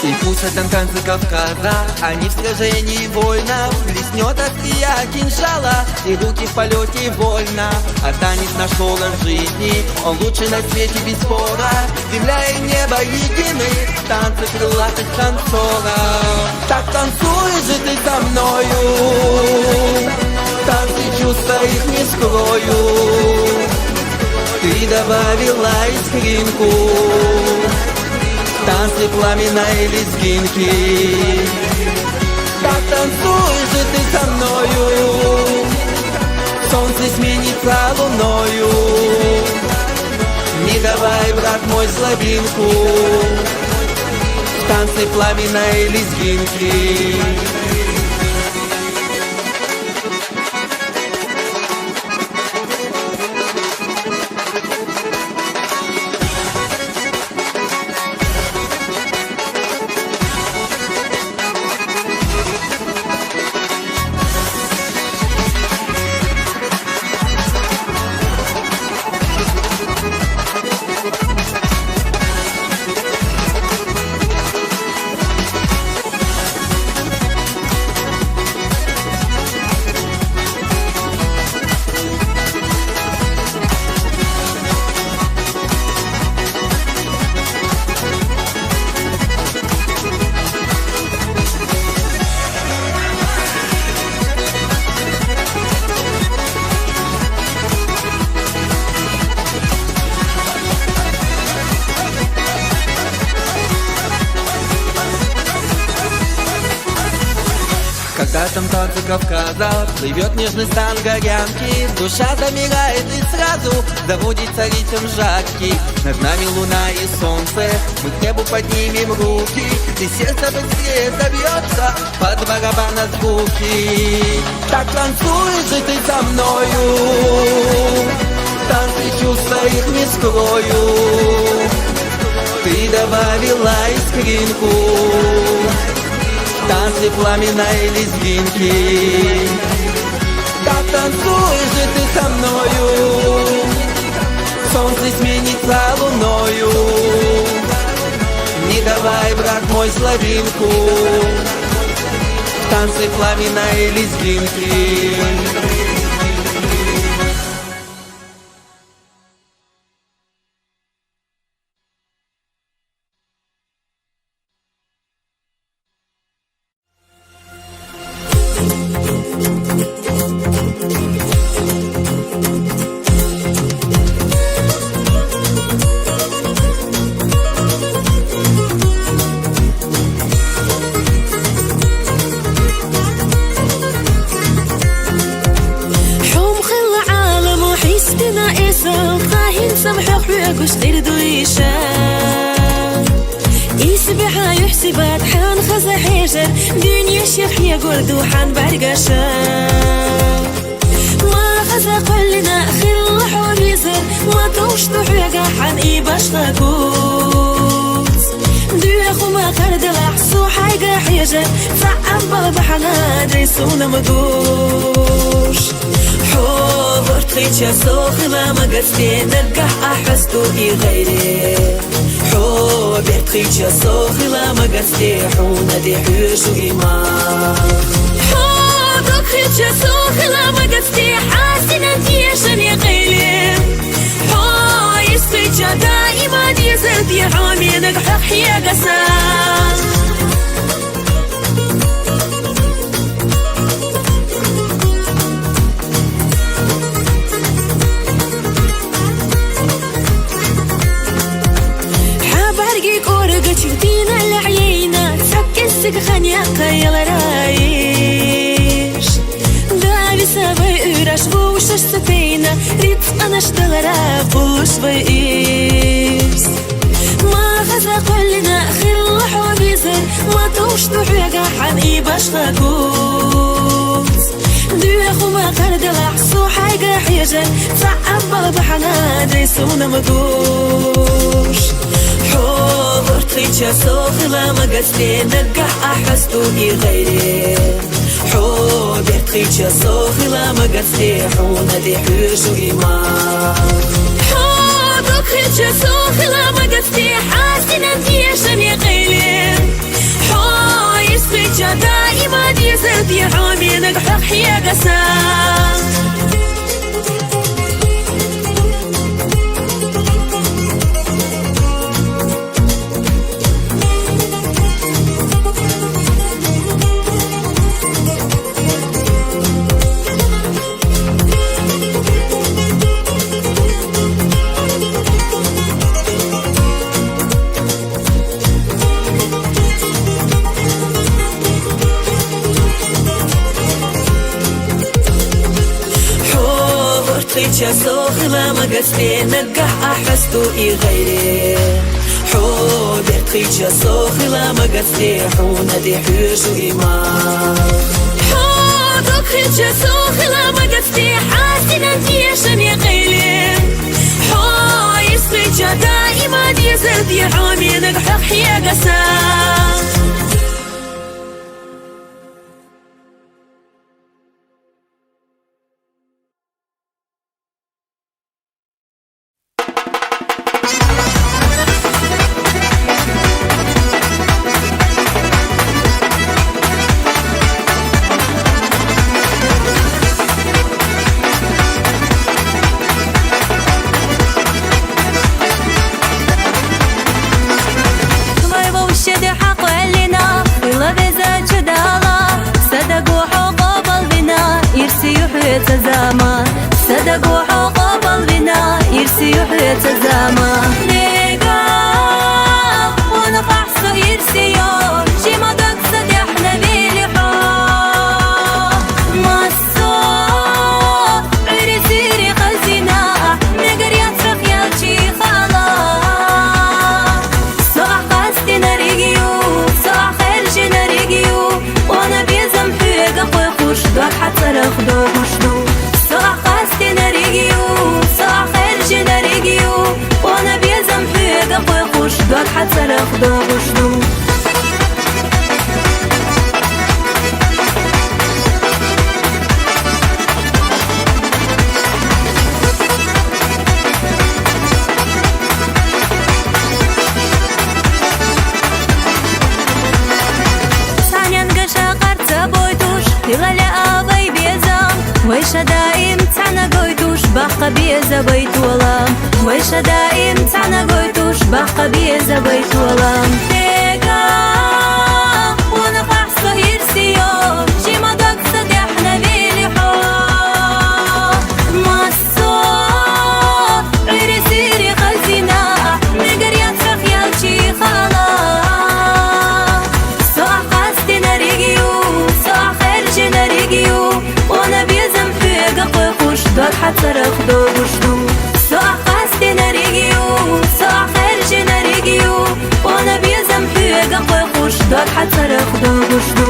И пусть это танцы Кавказа, они в сражении воинов. Блеснёт острия кинжала, и руки в полёте вольно. А танец наш полон жизни, он лучший на свете бесспорно. Земля и небо едины, танцы крылатых танцоров. Так танцуй же ты со мною, танцы чувства их не скрою. Ты добавила искринку в танцы пламенной лезгинки. Так танцуй же ты со мною, солнце сменится луною. Не давай, брат мой, слабинку в танцы пламенной лезгинки. Когда там танцы Кавказа, плывёт нежный стан горянки. Душа замирает и сразу заводится ритм жаркий. Над нами луна и солнце, мы к небу поднимем руки. И сердце быстрее забьётся под барабана звуки. Так танцуй же ты со мною, танцы чувства их не скрою. Ты добавила искринку в танцы пламенной лезгинки. Так танцуй же ты со мною, солнце сменится луною. Не давай, брат мой, слабинку в танцы пламенной лезгинки. ХӀу ма хилла гӀаламо хьистина эсал, тха хӀинца ма хьох хьоьгуш дир дуйша. Исбихьа юхьсибат хьан хаза хьежар, дуьнья шех хьегур ду хьан бӀаргаша. Ма хаза кхоьллина хилла хьо везар, ма товш ду хьоьга хьан и башха куц. Дуьху ма кхардалахь со хьайга хьежар, цхьа амма бахьана дай суна ма гуш. Хьо вартхича со хила ма гацде, наггахь ахьа сту и гӀайре. Хьо бертхича со хила ма гацде, хьуна де хьоьжу има. Хьо докхича со хила ма гацде, хьасина дешане къайле. Хьо истхича даима де хьегаса. Хьа бӀаргий кӀоргачу дийнал гӀейна, цхьа кӀеззиг хан яккха яларай. Дависа вай уьраш вовшашца тайна, рицкъанаш далара буллуш вай из. Ма хаза кхоьллина хилла хьо везар, ма товш ду хьоьга хьан и башха куц. Доьху ма кхардалахь со хьайга хьежар, цхьа амбал бахьана дай суна ма гуш. Хьо гӀортхича со хила ма гацде, наггахь ахьа сту и гӀайре. Хьо бертхича со хила ма гацде, хьуна де хьуьжу има. Хьо дукхича со хила ма гацде, хьастина деша ме къайле. Хьо исхича даима деза де, хьо менаг хьох хьегаса. Хьо гӀортхича со хила ма гацде, наггахь ахьа сту и гӀайре. Хьо бертхича со хила ма гацде, хьуна де хьуьжу има. Хьо дукхича со хила ма гацде, хьастина деша ме къайле. Хьо исхича даима деза де, хьо менаг хьох хьегаса. Вай вовшеде хьакъ ваьллина, хила везачу Дала, садагу хьо къобалвина, ирси ю хьоьца зама. Садагу хьо къобалвина, ирси ю хьоьца зама. Дега, вуна фахсу ирси ю, жима дог са дехна вели хьо. Массо, Ӏуьри сири хазина, мегар яцрах ялчи хала. Со ахь къастинариг ю, со ахь хержинариг ю, вуна безам хьоьга кхойкхуш, дог хьа цӀарах догӀуш ду. Со ахь къастинариг ю, со ахь хержинариг ю, вуна безам хьоьга кхойкхуш, дог хьа цӀарах догӀуш ду. Цхьаненга ша къарца бойтуш, хила лаьа вай безам. Вай ша даим цхьана гойтуш, баккха беза вай толам. Вай ша даим цхьана гойтуш, баккха беза вай толам. Дега, вуна фахсу ирси ю, жима дог са дехна вели хьо. Массо, Ӏуьри сири хазина, мегар яцрах ялчи хала. Со ахь къастинариг ю, со ахь хержинариг ю, вуна безам хьоьга кхойкхуш, дог хьа цӀарах догӀуш ду. Со ахь къастинариг ю, со ахь хержинариг ю, вуна безам хьоьга кхойкхуш, дог хьа цӀарах догӀуш ду.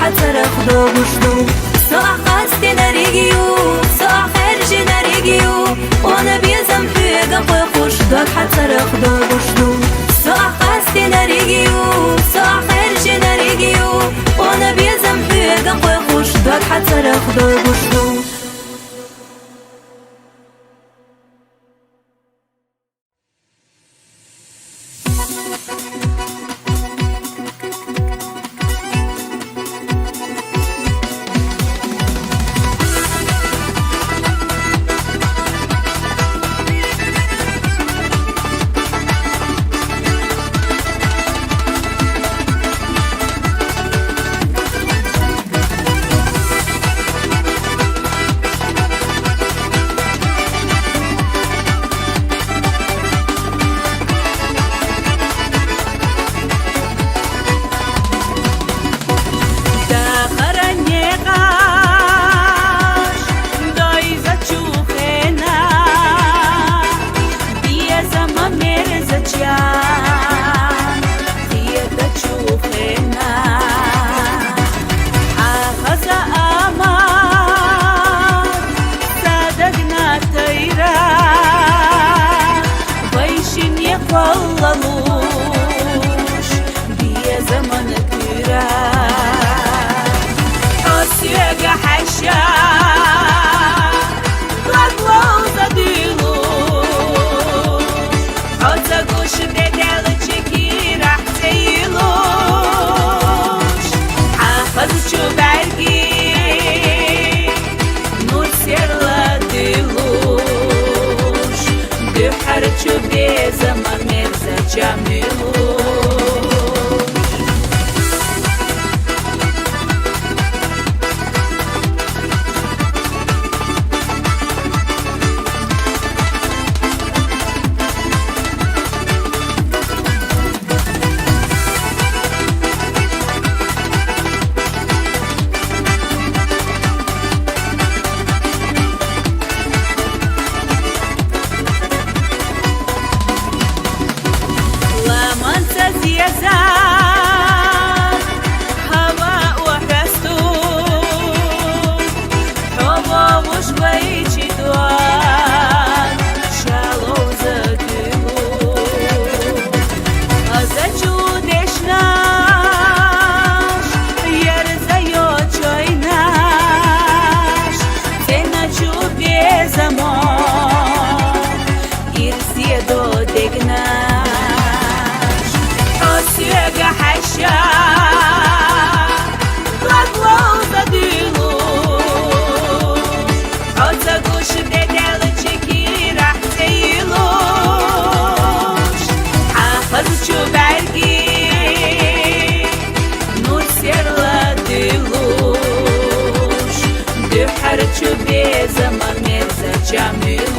Царах догуш ду, со ахъ къастинариги ю, со ахъ хержинариги ю, вана безам хӀуга къекъуш, дог хьа царах догуш ду. Со ахъ къастинариги ю, со ахъ хержинариги ю, вана безам хӀуга къекъуш, дог хьа царах догуш ду. Дахаранекъаш дайзачу хена, безама мерзача, хиядачу хена. Ахаза ама садагна тайра, байшине къаллалуш, безаман кура. Освега хьаша, ладлал задилуш, оцагуш бедел чекира цейлуш, ахаз чубарги нур серла дилуш, духар чубезама мерза чамилуш. Ламан цазеза гьава ва хӀасту, хӀова вуж вайчи дуа, шалов затилу. Азачу дешнаш, ярзайо чойнаш, ценачу безамо, ирсиедо дегнаш. Освега хьаша, ладлал задилу. Оцагуш бедел чекира цейлуш, ахаз чубарги нур серла дилуш, духар чубезама мерза чамилуш.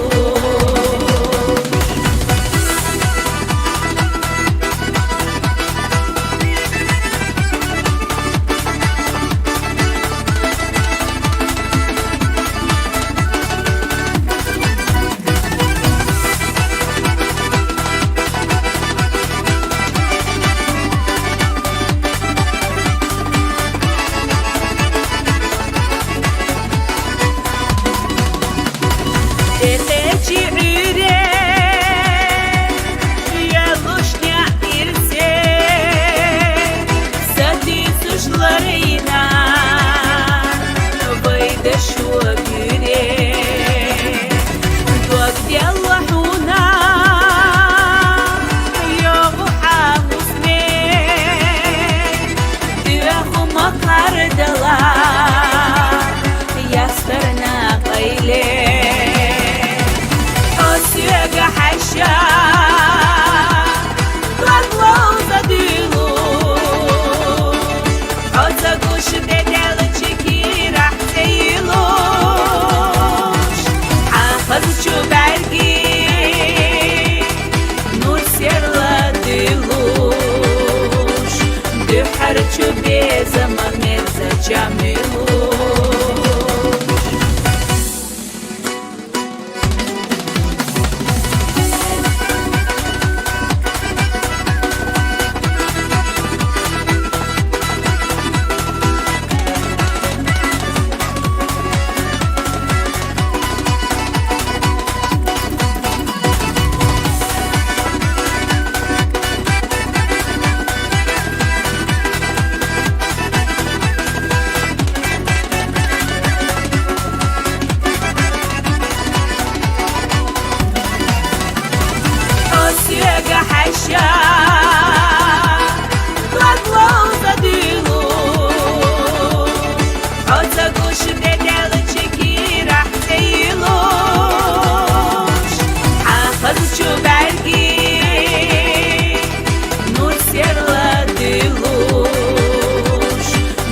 Лаглов задилу, хьо ца гуш дедел чикирахь цейилуш, хьафаз чу бӀарги нур серладилуш,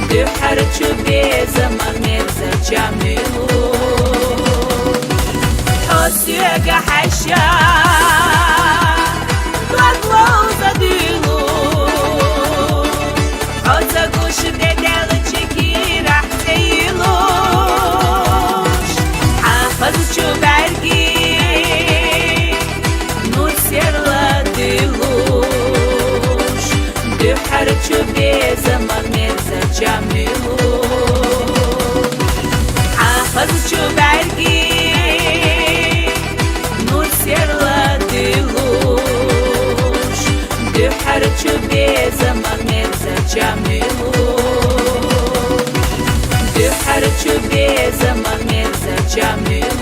дуьхьар чу безама мерза чамилуш. Хьо соьга хьаьша, лаглов задилу, хьо ца гуш дедел чикирахь цейилуш, хьафаз чу бӀарги нур серладилуш, дуьхьар чу безама мерза чамилуш. Хьафаз чу бӀарги нур серладилуш, дуьхьар чу безама мерза чамилуш. Дуьхьар чу безама мерза чамилуш.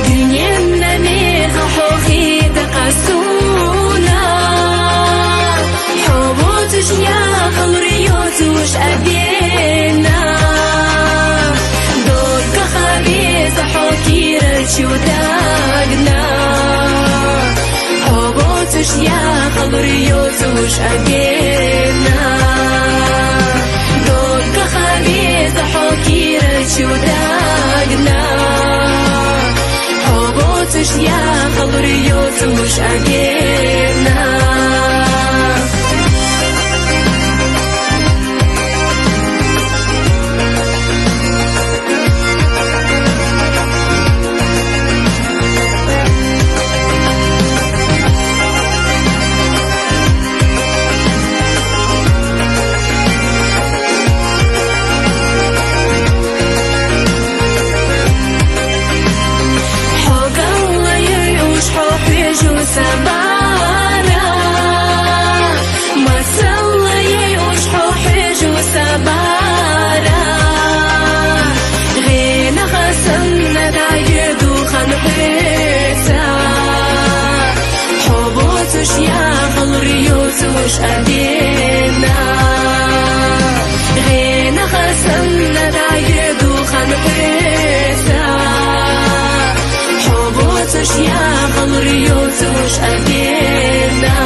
Дуьненна меха хьо хеташ суна, хьо воцуш яхалур йоцуш а дена. Доггах веза хьо кира чу дагна, хьо воцуш яхалур йоцуш а дена. Доггах веза хьо кира чу дагна, хьо воцуш яхалур йоцуш а дена. Хьо галла йойуш, хьо хьоьжуш са бара, масалла йойуш, хьо хьоьжуш са бара. ГӀенах санна дӀайоьду хан хьоьца, хьо воцуш яхалур йоцуш а дена. ГӀенах санна дӀайоьду хан хьоьца, хьо воцуш яхалур йоцуш а дена.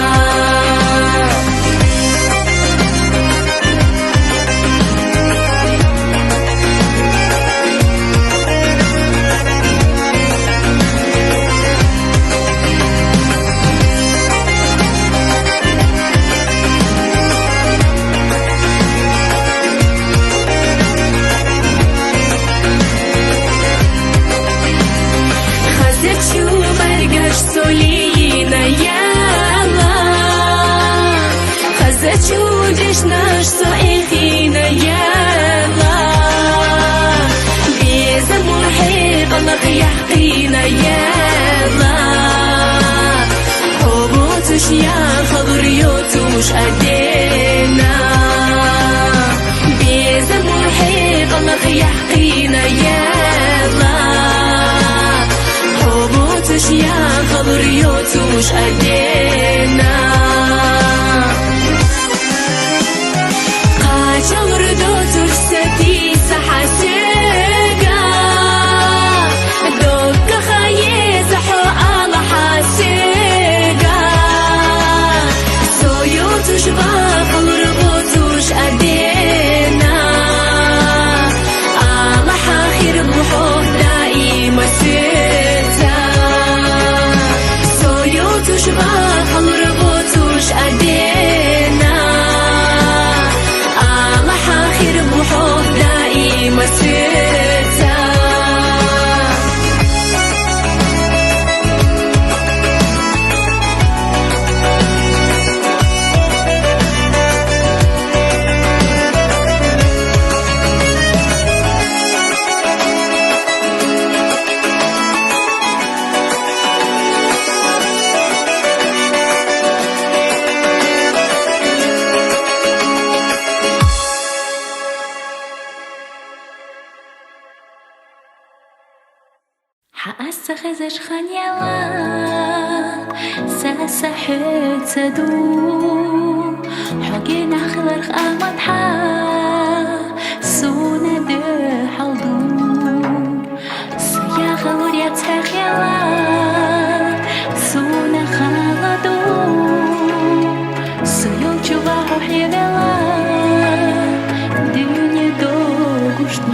Хазачу бӀаргаш со лийна яла, хазачу дешнаш со эхина яла, безам мухӀекъалах яхкъина яла, хьо воцуш яхалур йоцуш а дена. Безам мухӀекъалах яхкъина яла, хьо воцуш яхалур йоцуш а дена. Кхачалур доцуш сатийса хьа соьга, доггах еза хьо ала хьа соьга. Со йоцуш вахалур воцуш а дена, ала хьа хир бу хьох даима соьца. Со йоцуш вахалур воцуш а дена, ала хьа Ханьяла саса хьоьца ду, хьогенахь хиларх амадхьа, суна дуьхьал ду. Со яхалур яц хьехъяла, суна хала ду. Со йолчу вагьу хьевела, дуьне догуш ду.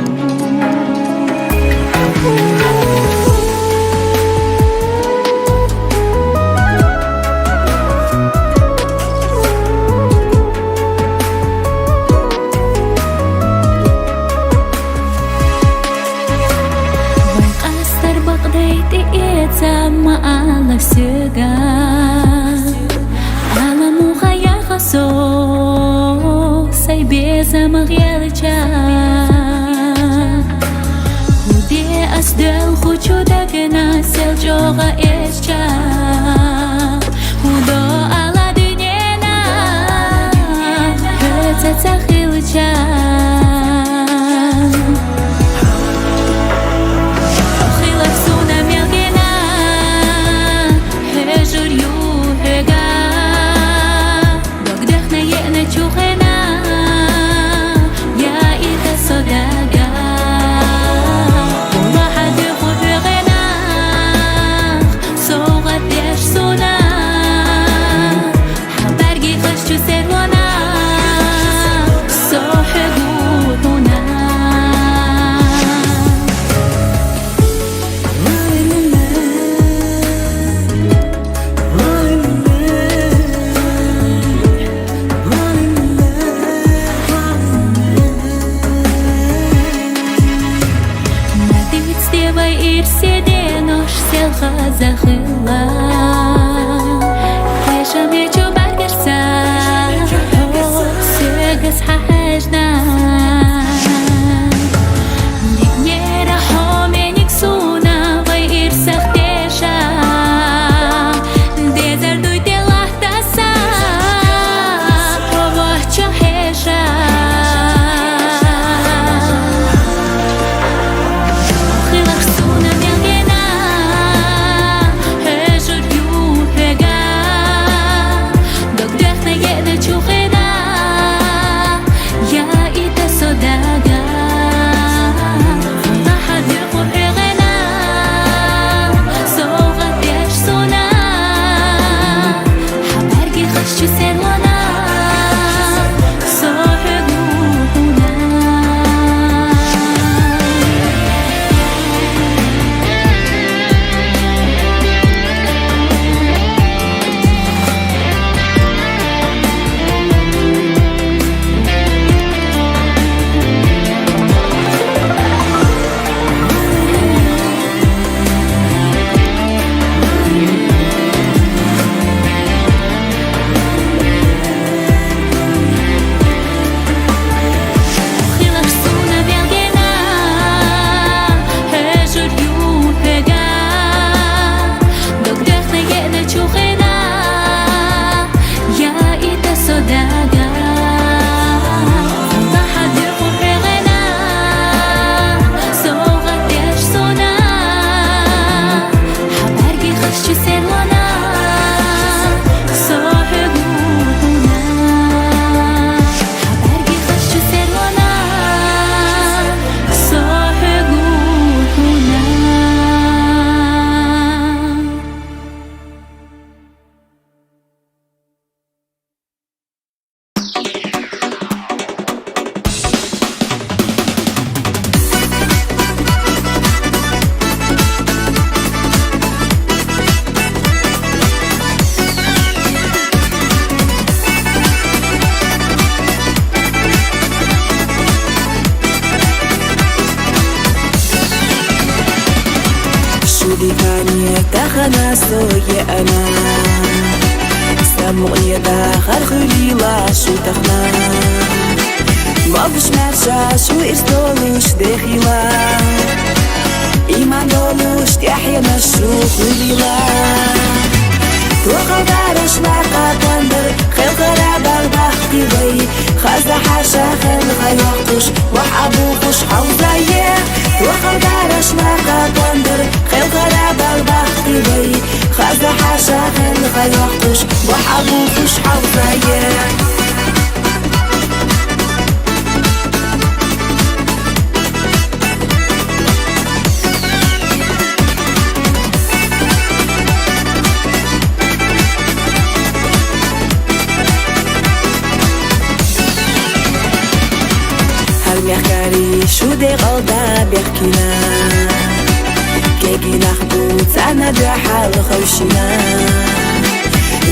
Вай къастар бакъдайтӀи эца ма ала сога. Ала муха яха со, сай беза магъялча. Хьуде ас дел хучу дагана сел чӀогӀа эсча. Хьудо ала дуьнена, хьоьца ца хилча. Хилар суна мел гена, хьежур ю хьега. Догдехна еъна чухена, я ита содага. Ула хьадуьху хьегъена, совгъат деш суна. Хабарги хаш чу серлона, со хьегу хьуна. Надиц девай ирсе денош сел хазахила. Кешаме чу баргашца, хьо сегас хьахьежна. Дигнера хьо меник суна вай ирсах теша. Дезар дуй делахтаса, хьо вачча хьеша. Хилар суна мел гена, хьежур ю хьега. Догдехна еъна чухена, я ита содага. Хьуна хьадуьху хьегъена, совгъат деш суна. Хабарги хаш чу серлона, со хьегу хьуна. Хилар суна мел гена, хьежур ю хьега. Догдехна еъна чухена, я ита содага. Хьуна хьадуьху хьегъена, совгъат деш суна. Хабарги хаш чу серлона, со хьегу хьуна. Хабарги хаш чу серлона, со хьегу хьуна. Шуди кани тахана сое ана. Самугъни дахар хулила шу тахна. Мавш марша шу истолуш дехила. Иман долуш тяхена шу хулила. Тохал дараш ма капандр, хел хара бал бахти вай. Хаза хьаша хел хай вахтуш, вах абу хуш хавзае. Тохал дараш ма капандр, хел хара бал бахти Къайохкуш, бухьабулхуш хьалзае. Гьар мехкари шу декъалда бехкина. Кегинахъ буцана духьал хавшина.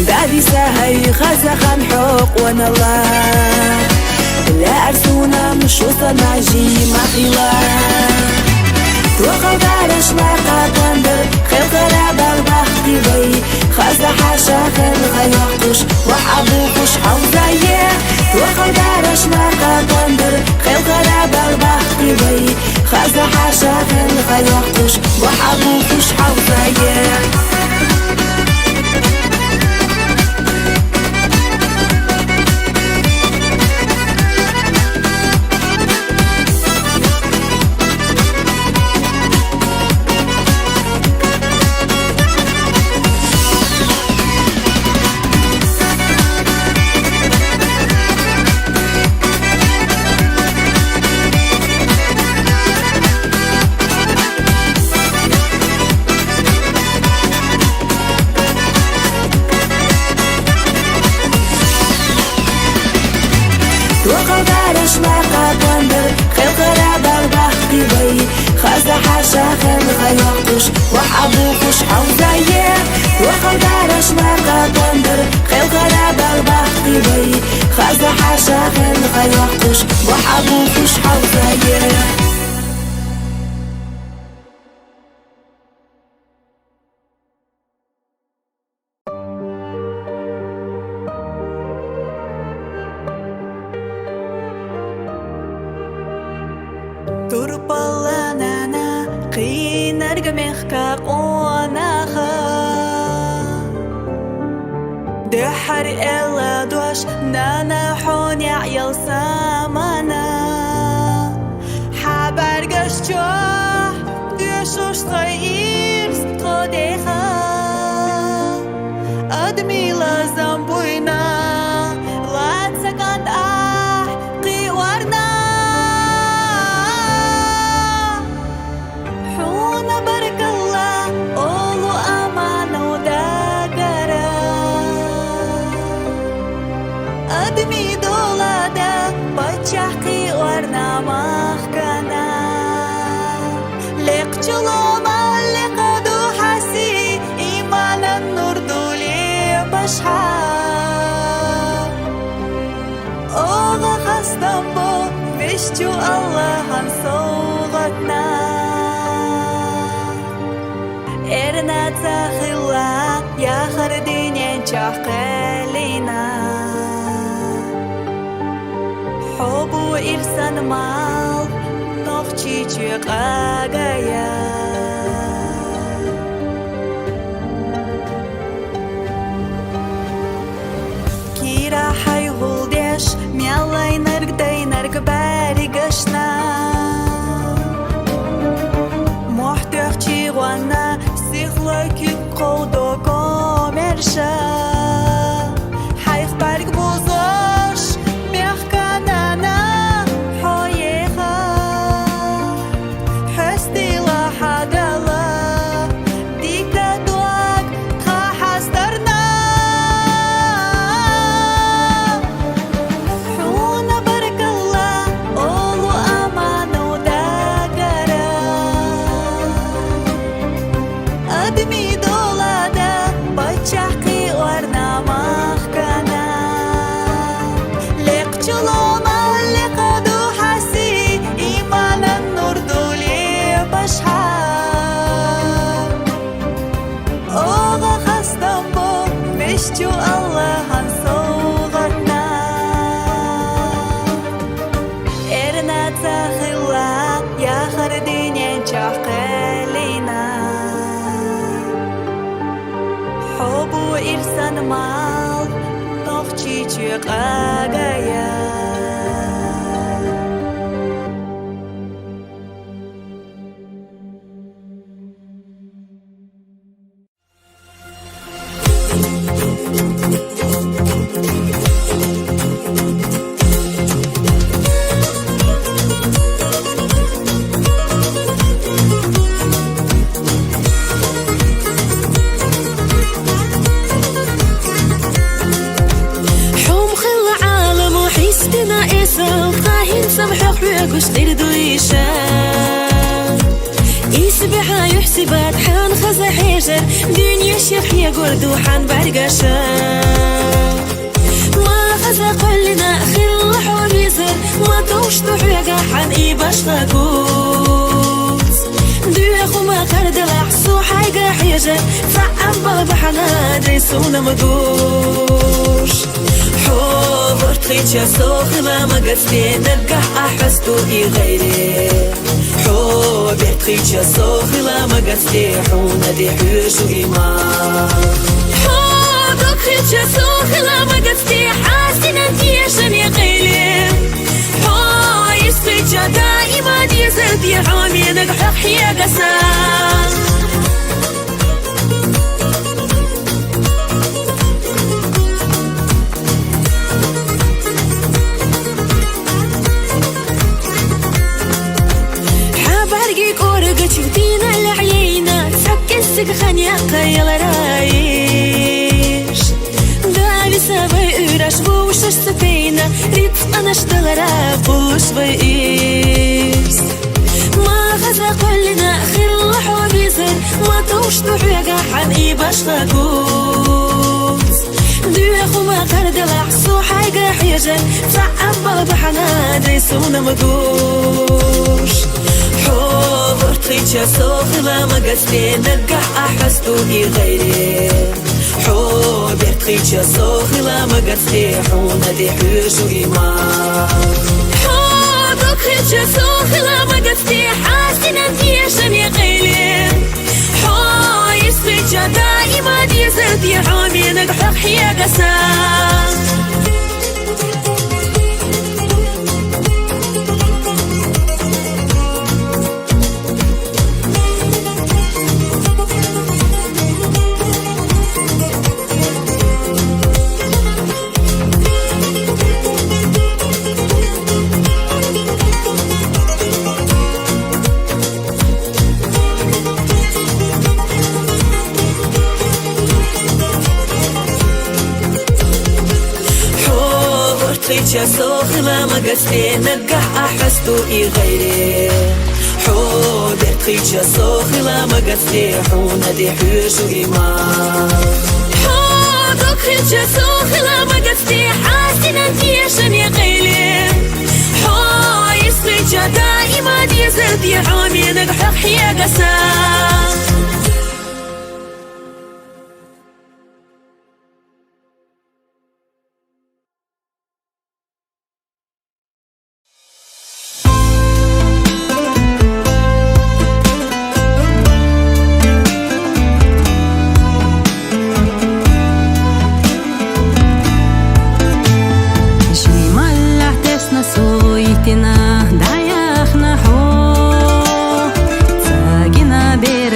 Дависа гьай хазахан хӀокъ ванала. Ла арсунам шуса нажи махила. Тухал дараш ла къапандр, хел хара балбахти вай. Хаза хӀаша хел хайохкуш, вахъабулхуш хьалзае. Тухал дараш ла къапандр, хел хара балбахти вай. Хаза хӀаша хел хайохкуш, вахъабулхуш хьалзае. Тухал дараш ла къапандр, хел хара балбахти вай. Хаза хӀаша хел хайохкуш, вахъабулхуш хьалзае. Тухал дараш ла къапандр, хел хара балбахти вай. Хаза хӀаша хел хайохкуш, вахъабулхуш хьалзае. Турпала нана къинарг мехка къонаха. Духьар эла дош нана хьоня ял самана. Хабар гашчо дешуш цай ирс тодеха. Адмила замбуйна лацакан ахь къиорна. ХӀуна баркалла олу аманал дагара. Адми долада паччахь къиорна махкана. Лекъчула малликъа ду хьаси, иманан нур дули пашхьа. Огъа хастам бу вешчу Аллагьан совгъатна. Эрна ца хила яхар динен чахъелина. ХӀубу ирсан мал нохчичи къагая. Кира хьайгьулдеш мялайнарг дайнарг баригашна. Мухь тӀехчи гъванна сихлой кик къовдо комерша. Хьайх барг бузош мехканана хьоеха. Хьестила хьадала дика дуак тха хьастарна. ХӀуна баркалла олу аманал дагара. Адми долада паччахь къиорна махкана. Лекъчула малликъа ду хьаси, иманан нур дули пашхьа. Огъа хастам бу вешчу Аллагьан совгъатна. Эрна ца хила яхар динен чахъелина. ХӀубу ирсан мал нохчичи къагая. Дир дуйша. Исбахьа юхьсибат хьан хаза хьежар, дуьнья шехье гур ду хьан баргаша. Ма хаза къваллина хилла хьо визар, ма товш ду хьоьга хьан и башха гуц. Дуьху ма кардалахь со хьайга хьежар, цаӀ ам бала бахьана драй суна ма гуш. Хьо гӀортхича со хила ма гацде, наггахь ахьасду и гӀайре. Хьо бертхича со хила ма гацде, хьуна де хьоьжу иман. Хьо дукхича со хила ма гацде, хьастина тешаме къайле. Хьо исхича даима дезарде, хьо менаг хьох хьегаса. Хьа барги кӀоргачу дина лягӀейна, цӀаккӀесиг хан яккха яларайиш. Дависа вай уьраш вовшаш ца тайна, рицкъанаш далара кхуш вай ис. Ма хаза къваллина хилла хьо визар, ма товш ду хьоьга хьан и башха гуц. Дуьху ма кардалахь со хьайга хьежар, цаӀ ам бала бахьана драй суна ма гуш. Хьо гӀортхича со хила ма гацде, наггахь ахьасду и гӀайре. Хьо бертхича со хила ма гацде, хьуна де хьоьжу иман. Хьо дукхича со хила ма гацде, хьастина тешаме къайле. Хьо исхича даима дезарде, хьо менаг хьох хьегаса. Хьо гӀортхича со хила ма гацде, наггахь ахьасду и гӀайре. Хьо бертхича со хила ма гацде, хьуна де хьоьжу иман. Хьо дукхича со хила ма гацде, хьастина тешаме къайле. Хьо исхича даима дезарде, хьо менаг хьох хьегаса. Жималлахь тесна суйтина, дӀаяхна хьо. Цагина бер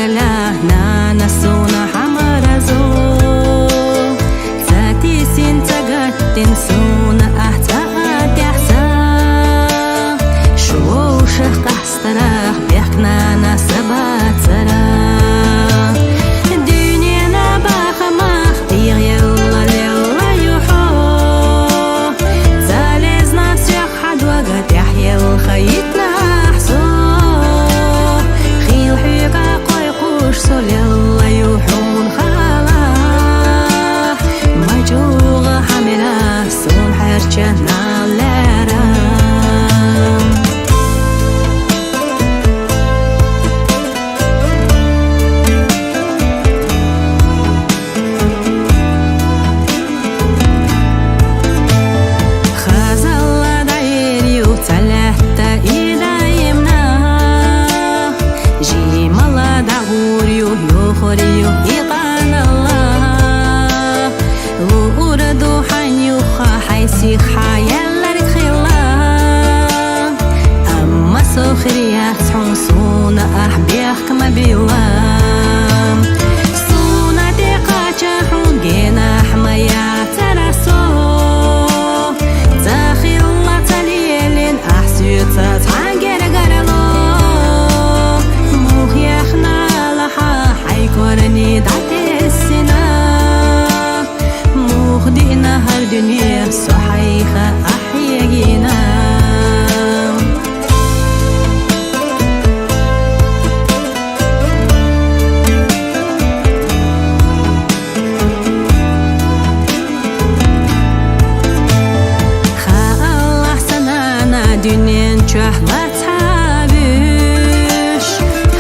Нен чохь вацхьа вуьш,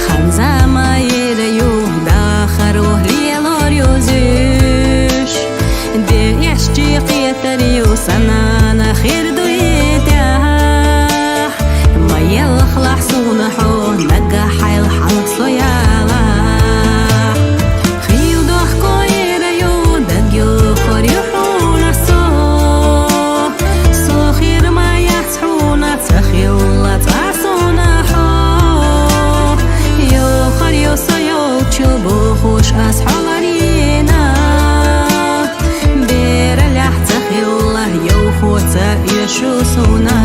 хан-зама эр ю, дахар лелор ю зуьш. Де эшчи кхетар ю, сан нана хир ду и тӀехь. Ма елхалахь суна хьо, нагахь хьайл хьалха со ялахь. Хил дохко эр ю, даг йохор ю хьуна со. Со хир ма яц хьуна, ца хилла цкъа суна хьо. Йохор ю со йолчу бохуш ас хьо ларийна. Бераллехь ца хилла, йовхо ца оьшу суна.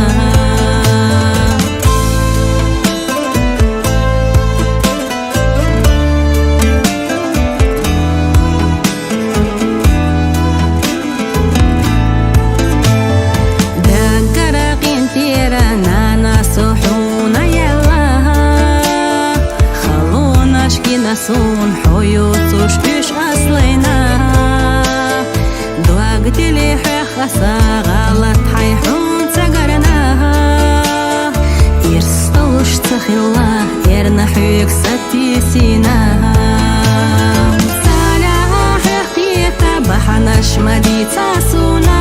Даггара къинтӀера нана со хьуна елла. Халонаш гина суна хьо йоцуш уьш ас лайна. Дог тилли хьоьх аса, гӀалат хьай хьуна ца гарна. Ирс долуш ца хилла, эрна хьоьга сатийсина. Саля хьоьх кхета, бахьанаш ма дийца суна.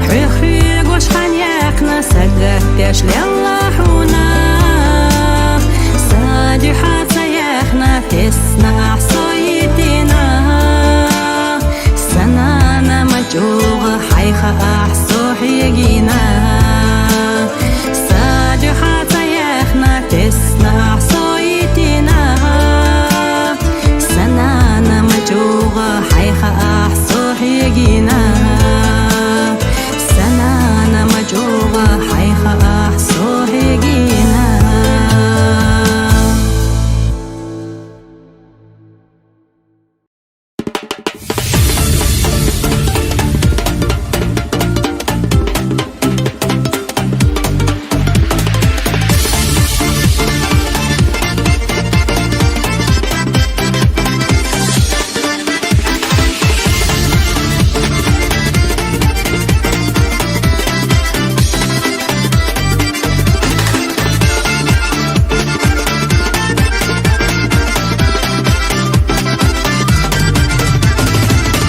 Хьоьх хьоьгуш хан яьккхина, сагатдеш лелла хьуна. Са дуьхьа ца яьккхина, тесна ахь со йитина. Сан нана, ма чӀогӀа хьайх ахь со хьегийна. Са дуьхьа ца яьккхина, тесна ахь со йитина. Сан нана, ма чӀогӀа хьайх ахь со хьегийна. Сан нана, ма чӀогӀа хьайх ахь со хьегийна.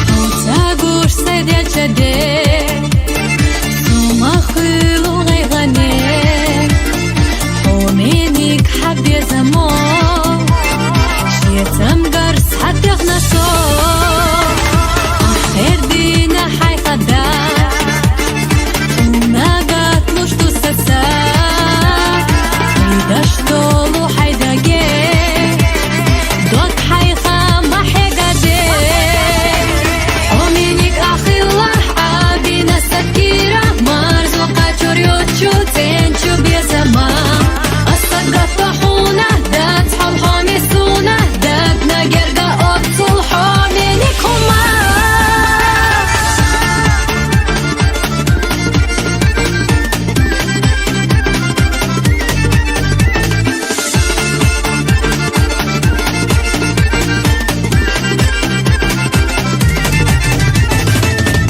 Хьо ца гуш сай делча де, со ма хуьлу гӀайгӀане. Хьо мениг хьан безамо, шецамгар схьатехна со. Ахь хердина хьайх дан, хӀума гатлуш ду сан са. Хьийдаш долу хьайн даге, дог хьайх ма хьегаде. Хьо миниг ахилла Ӏабина сатира, марзо кхачур йоцчу цӀен чу безама. Аса гатта хьуна дац хьол хьоме суна, дагна герга оццул хьо миниг хӀума.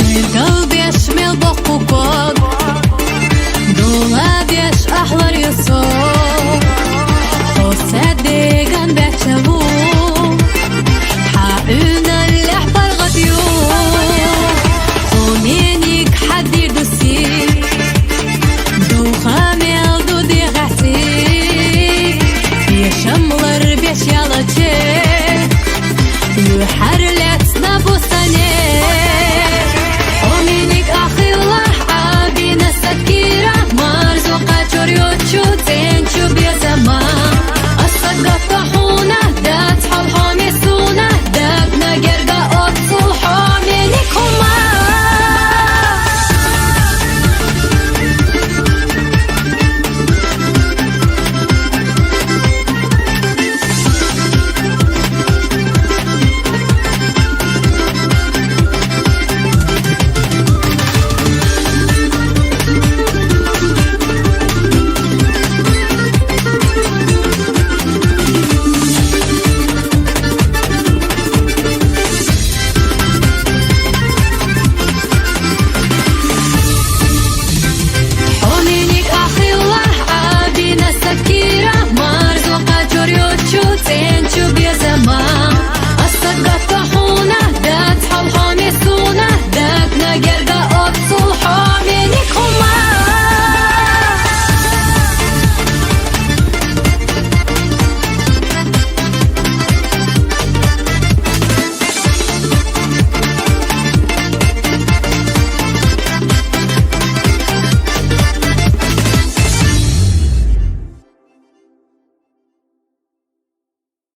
Мел далбеш мел боккху ког, доладеш ахьлар ю со.